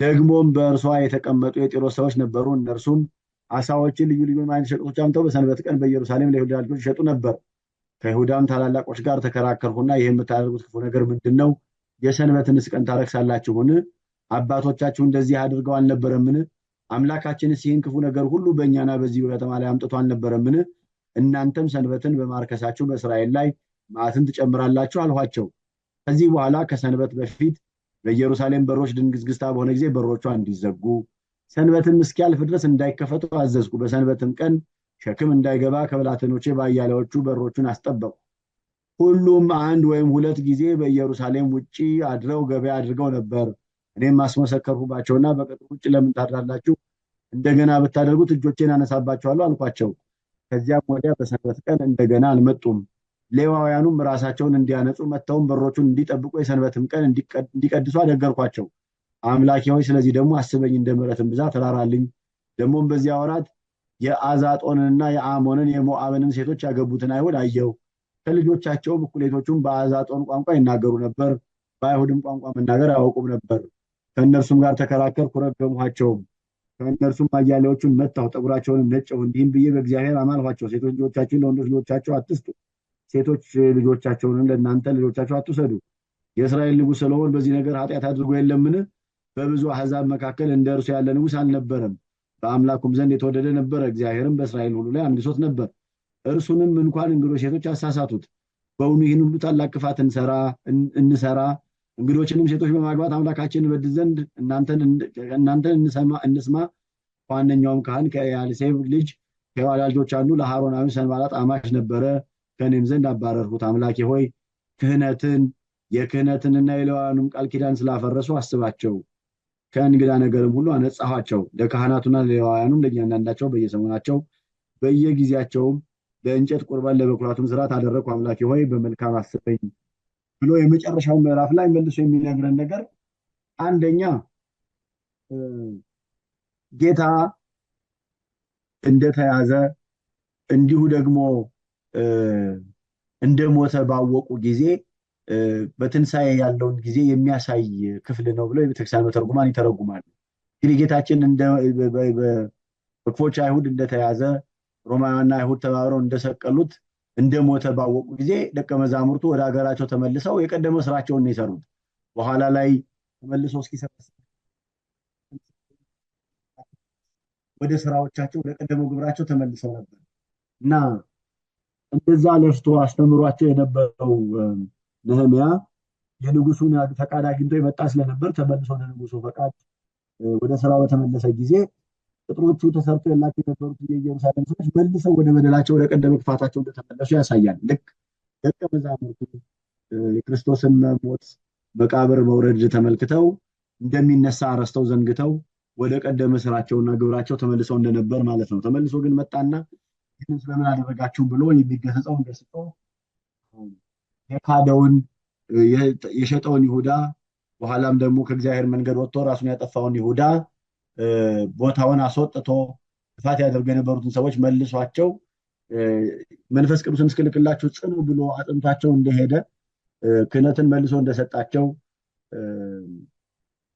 ደግሞም በእርሷ የተቀመጡ የጢሮስ ሰዎች ነበሩ። እነርሱም ዓሣዎችን ልዩ ልዩ አይነት ሸቀጦች አምጥተው በሰንበት ቀን በኢየሩሳሌም ለይሁዳ ልጆች ይሸጡ ነበር። ከይሁዳም ታላላቆች ጋር ተከራከርሁና ይህ የምታደርጉት ክፉ ነገር ምንድን ነው? የሰንበትንስ ቀን ታረክሳላችሁን? አባቶቻችሁ እንደዚህ አድርገው አልነበረምን? አምላካችንስ ይህን ክፉ ነገር ሁሉ በእኛና በዚህ ከተማ ላይ አምጥቶ አልነበረምን? እናንተም ሰንበትን በማርከሳችሁ በእስራኤል ላይ መዓትን ትጨምራላችሁ አልኋቸው። ከዚህ በኋላ ከሰንበት በፊት በኢየሩሳሌም በሮች ድንግዝግዝታ በሆነ ጊዜ በሮቿ እንዲዘጉ ሰንበትም እስኪያልፍ ድረስ እንዳይከፈቱ አዘዝኩ። በሰንበትም ቀን ሸክም እንዳይገባ ከብላቴኖቼ በአያሌዎቹ በሮቹን አስጠበቁ። ሁሉም አንድ ወይም ሁለት ጊዜ በኢየሩሳሌም ውጪ አድረው ገበያ አድርገው ነበር። እኔም አስመሰከርሁባቸውና በቅጥሩ ውጭ ለምን ታድራላችሁ? እንደገና ብታደርጉት እጆቼን አነሳባችኋለሁ አልኳቸው። ከዚያም ወዲያ በሰንበት ቀን እንደገና አልመጡም። ሌዋውያኑም ራሳቸውን እንዲያነጹ መጥተውም በሮቹን እንዲጠብቁ የሰንበትም ቀን እንዲቀድሱ አደገርኳቸው። አምላኬ ሆይ ስለዚህ ደግሞ አስበኝ፣ እንደ ምሕረትም ብዛት ራራልኝ። ደግሞም በዚያ ወራት የአዛጦንንና የአሞንን የሞዓብንም ሴቶች ያገቡትን አይሁድ አየሁ። ከልጆቻቸውም እኩሌቶቹም በአዛጦን ቋንቋ ይናገሩ ነበር፣ በአይሁድም ቋንቋ መናገር አያውቁም ነበር። ከእነርሱም ጋር ተከራከርኩ፣ ረገምኋቸውም። ከእነርሱም አያሌዎቹን መታሁ፣ ጠጉራቸውንም ነጨሁ። እንዲህም ብዬ በእግዚአብሔር አማልኋቸው፣ ሴቶች ልጆቻችሁን ለወንዶች ልጆቻቸው አትስጡ፣ ሴቶች ልጆቻቸውንም ለእናንተ ልጆቻቸው አትውሰዱ። የእስራኤል ንጉሥ ሰሎሞን በዚህ ነገር ኃጢአት አድርጎ የለምን? በብዙ አሕዛብ መካከል እንደ እርሱ ያለ ንጉሥ አልነበረም። በአምላኩም ዘንድ የተወደደ ነበረ። እግዚአብሔርም በእስራኤል ሁሉ ላይ አንግሶት ነበር። እርሱንም እንኳን እንግዶች ሴቶች አሳሳቱት። በውኑ ይህን ሁሉ ታላቅ ክፋት እንሰራ እንግዶችንም ሴቶች በማግባት አምላካችንን እንበድል ዘንድ እናንተን እንስማ። ከዋነኛውም ካህን ከኤልያሴብ ልጅ ከዮአዳ ልጆች አንዱ ለሃሮናዊ ሰንባላጥ አማች ነበረ። ከእኔም ዘንድ አባረርሁት። አምላኬ ሆይ ክህነትን የክህነትንና የሌዋውያኑም ቃል ኪዳን ስላፈረሱ አስባቸው። ከእንግዳ ነገርም ሁሉ አነጻኋቸው። ለካህናቱና ለሌዋውያኑም ለእያንዳንዳቸው በየሰሞናቸው በየጊዜያቸውም ለእንጨት ቁርባን ለበኩራቱም ስርዓት አደረግኩ። አምላኬ ሆይ በመልካም አስበኝ ብሎ የመጨረሻው ምዕራፍ ላይ መልሶ የሚነግረን ነገር አንደኛ ጌታ እንደተያዘ እንዲሁ ደግሞ እንደሞተ ባወቁ ጊዜ በትንሳኤ ያለውን ጊዜ የሚያሳይ ክፍል ነው ብለው የቤተክርስቲያን መተርጉማን ይተረጉማሉ። እንግዲህ ጌታችን በክፎች አይሁድ እንደተያዘ ሮማውያንና አይሁድ ተባብረው እንደሰቀሉት እንደሞተ ባወቁ ጊዜ ደቀ መዛሙርቱ ወደ ሀገራቸው ተመልሰው የቀደመ ስራቸውን ነው የሰሩት። በኋላ ላይ ተመልሶ እስኪሰበስብ ወደ ስራዎቻቸው ወደ ቀደመው ግብራቸው ተመልሰው ነበር እና እንደዛ ለፍቶ አስተምሯቸው የነበረው ነህምያ የንጉሱን ፈቃድ አግኝቶ የመጣ ስለነበር ተመልሶ ወደ ንጉሱ ፈቃድ ወደ ስራው በተመለሰ ጊዜ ቅጥሮቹ ተሰርቶ የላቸው የነበሩት የኢየሩሳሌም ሰዎች መልሰው ወደ በደላቸው ወደ ቀደመ ክፋታቸው እንደተመለሱ ያሳያል። ልክ ደቀ መዛሙርቱ የክርስቶስን ሞት መቃብር መውረድ ተመልክተው እንደሚነሳ ረስተው ዘንግተው ወደ ቀደመ ስራቸውና ግብራቸው ተመልሰው እንደነበር ማለት ነው። ተመልሶ ግን መጣና ይህንን ስለምን አደረጋችሁ ብሎ የሚገሰጸውን ገስጾ የካደውን የሸጠውን ይሁዳ በኋላም ደግሞ ከእግዚአብሔር መንገድ ወጥቶ ራሱን ያጠፋውን ይሁዳ ቦታውን አስወጥቶ ጥፋት ያደርጉ የነበሩትን ሰዎች መልሷቸው መንፈስ ቅዱስን እስክልክላችሁ ጽኑ ብሎ አጥንቷቸው እንደሄደ ክህነትን መልሶ እንደሰጣቸው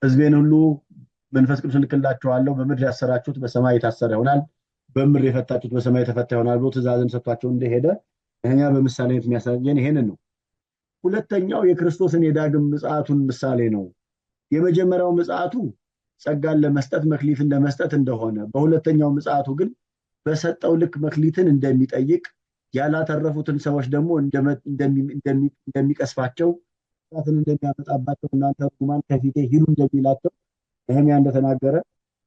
ሕዝቤን ሁሉ መንፈስ ቅዱስን ልክላችኋለሁ፣ በምድር ያሰራችሁት በሰማይ የታሰረ ይሆናል፣ በምድር የፈታችሁት በሰማይ የተፈታ ይሆናል ብሎ ትእዛዝን ሰጥቷቸው እንደሄደ ነህምያ በምሳሌነት የሚያሳየን ይሄንን ነው። ሁለተኛው የክርስቶስን የዳግም ምጽአቱን ምሳሌ ነው። የመጀመሪያው ምጽአቱ ጸጋን ለመስጠት መክሊትን ለመስጠት እንደሆነ፣ በሁለተኛው ምጽአቱ ግን በሰጠው ልክ መክሊትን እንደሚጠይቅ ያላተረፉትን ሰዎች ደግሞ እንደሚቀስፋቸው ቅጣትን እንደሚያመጣባቸው እናንተ ርጉማን ከፊቴ ሂዱ እንደሚላቸው ነህምያ እንደተናገረ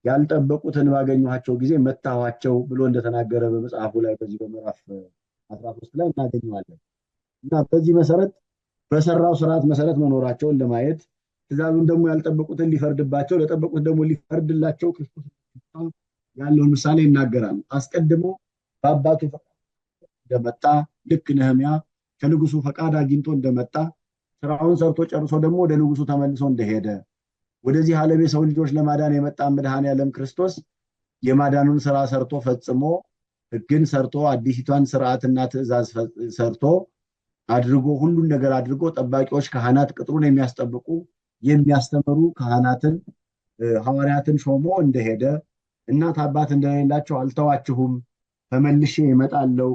ያልጠበቁትን ባገኘኋቸው ጊዜ መታኋቸው ብሎ እንደተናገረ በመጽሐፉ ላይ በዚህ በምዕራፍ 13 ላይ እናገኘዋለን። እና በዚህ መሰረት በሰራው ስርዓት መሰረት መኖራቸውን ለማየት ትእዛዙን ደግሞ ያልጠበቁትን ሊፈርድባቸው ለጠበቁት ደግሞ ሊፈርድላቸው ክርስቶስ ያለውን ምሳሌ ይናገራል። አስቀድሞ በአባቱ ፈቃድ እንደመጣ ልክ ነህምያ ከንጉሱ ፈቃድ አግኝቶ እንደመጣ ስራውን ሰርቶ ጨርሶ ደግሞ ወደ ንጉሱ ተመልሶ እንደሄደ ወደዚህ ዓለም የሰው ልጆች ለማዳን የመጣ መድኃኔዓለም ክርስቶስ የማዳኑን ስራ ሰርቶ ፈጽሞ ሕግን ሰርቶ አዲሲቷን ስርዓትና ትእዛዝ ሰርቶ አድርጎ ሁሉን ነገር አድርጎ ጠባቂዎች ካህናት ቅጥሩን የሚያስጠብቁ የሚያስተምሩ ካህናትን ሐዋርያትን ሾሞ እንደሄደ እናት አባት እንደሌላቸው አልተዋችሁም፣ ተመልሼ እመጣለሁ፣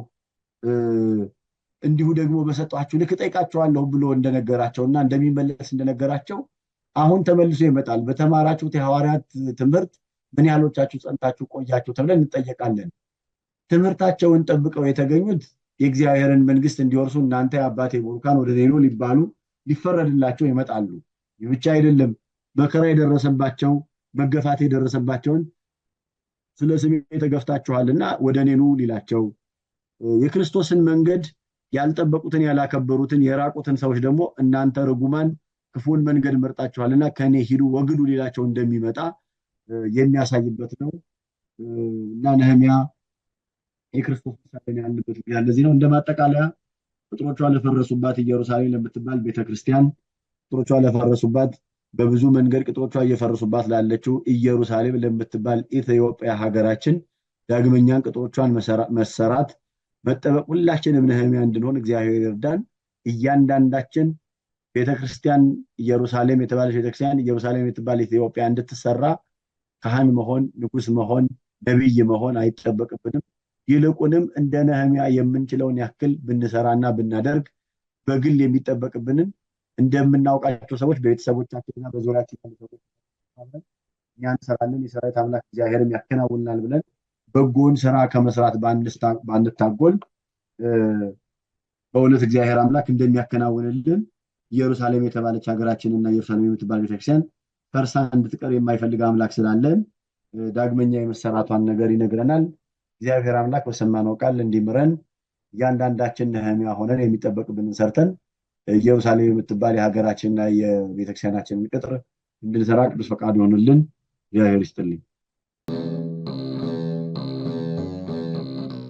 እንዲሁ ደግሞ በሰጧችሁ ልክ እጠይቃችኋለሁ ብሎ እንደነገራቸውና እንደሚመለስ እንደነገራቸው አሁን ተመልሶ ይመጣል። በተማራችሁት የሐዋርያት ትምህርት ምን ያህሎቻችሁ ጸንታችሁ ቆያችሁ ተብለን እንጠየቃለን። ትምህርታቸውን ጠብቀው የተገኙት የእግዚአብሔርን መንግስት እንዲወርሱ እናንተ የአባቴ ቡሩካን ወደ እኔ ኑ ሊባሉ ሊፈረድላቸው ይመጣሉ። ይህ ብቻ አይደለም፣ መከራ የደረሰባቸው መገፋት የደረሰባቸውን ስለ ስሜ ተገፍታችኋልና ወደ እኔ ኑ ሊላቸው፣ የክርስቶስን መንገድ ያልጠበቁትን ያላከበሩትን የራቁትን ሰዎች ደግሞ እናንተ ርጉማን ክፉን መንገድ መርጣችኋልና ከኔ ሂዱ ወግዱ ሊላቸው እንደሚመጣ የሚያሳይበት ነው። እና ነህምያ የክርስቶስ ምሳሌ ያለበት ምክንያት ለዚህ ነው። እንደ ማጠቃለያ ቅጥሮቿ ለፈረሱባት ኢየሩሳሌም ለምትባል ቤተክርስቲያን፣ ቅጥሮቿ ለፈረሱባት በብዙ መንገድ ቅጥሮቿ እየፈረሱባት ላለችው ኢየሩሳሌም ለምትባል ኢትዮጵያ ሀገራችን ዳግመኛን ቅጥሮቿን መሰራት መጠበቅ ሁላችንም ነህምያ እንድንሆን እግዚአብሔር ይርዳን። እያንዳንዳችን ቤተክርስቲያን ኢየሩሳሌም የተባለች ቤተክርስቲያን ኢየሩሳሌም የምትባል ኢትዮጵያ እንድትሰራ ካህን መሆን፣ ንጉስ መሆን፣ ነቢይ መሆን አይጠበቅብንም። ይልቁንም እንደ ነህምያ የምንችለውን ያክል ብንሰራና ብናደርግ በግል የሚጠበቅብንን እንደምናውቃቸው ሰዎች በቤተሰቦቻችንና በዙሪያችን ያሉ ሰዎች እኛ እንሰራለን፣ የሰራዊት አምላክ እግዚአብሔርም ያከናውናል ብለን በጎን ስራ ከመስራት ባንታጎል በእውነት እግዚአብሔር አምላክ እንደሚያከናውንልን ኢየሩሳሌም የተባለች ሀገራችንና ኢየሩሳሌም የምትባል ቤተክርስቲያን ፈርሳ እንድትቀር የማይፈልግ አምላክ ስላለን ዳግመኛ የመሰራቷን ነገር ይነግረናል። እግዚአብሔር አምላክ በሰማነው ቃል እንዲምረን እያንዳንዳችን ነህምያ ሆነን የሚጠበቅብንን ሰርተን ኢየሩሳሌም የምትባል የሀገራችንና የቤተክርስቲያናችንን ቅጥር እንድንሰራ ቅዱስ ፈቃዱ ይሆንልን። እግዚአብሔር ይስጥልኝ።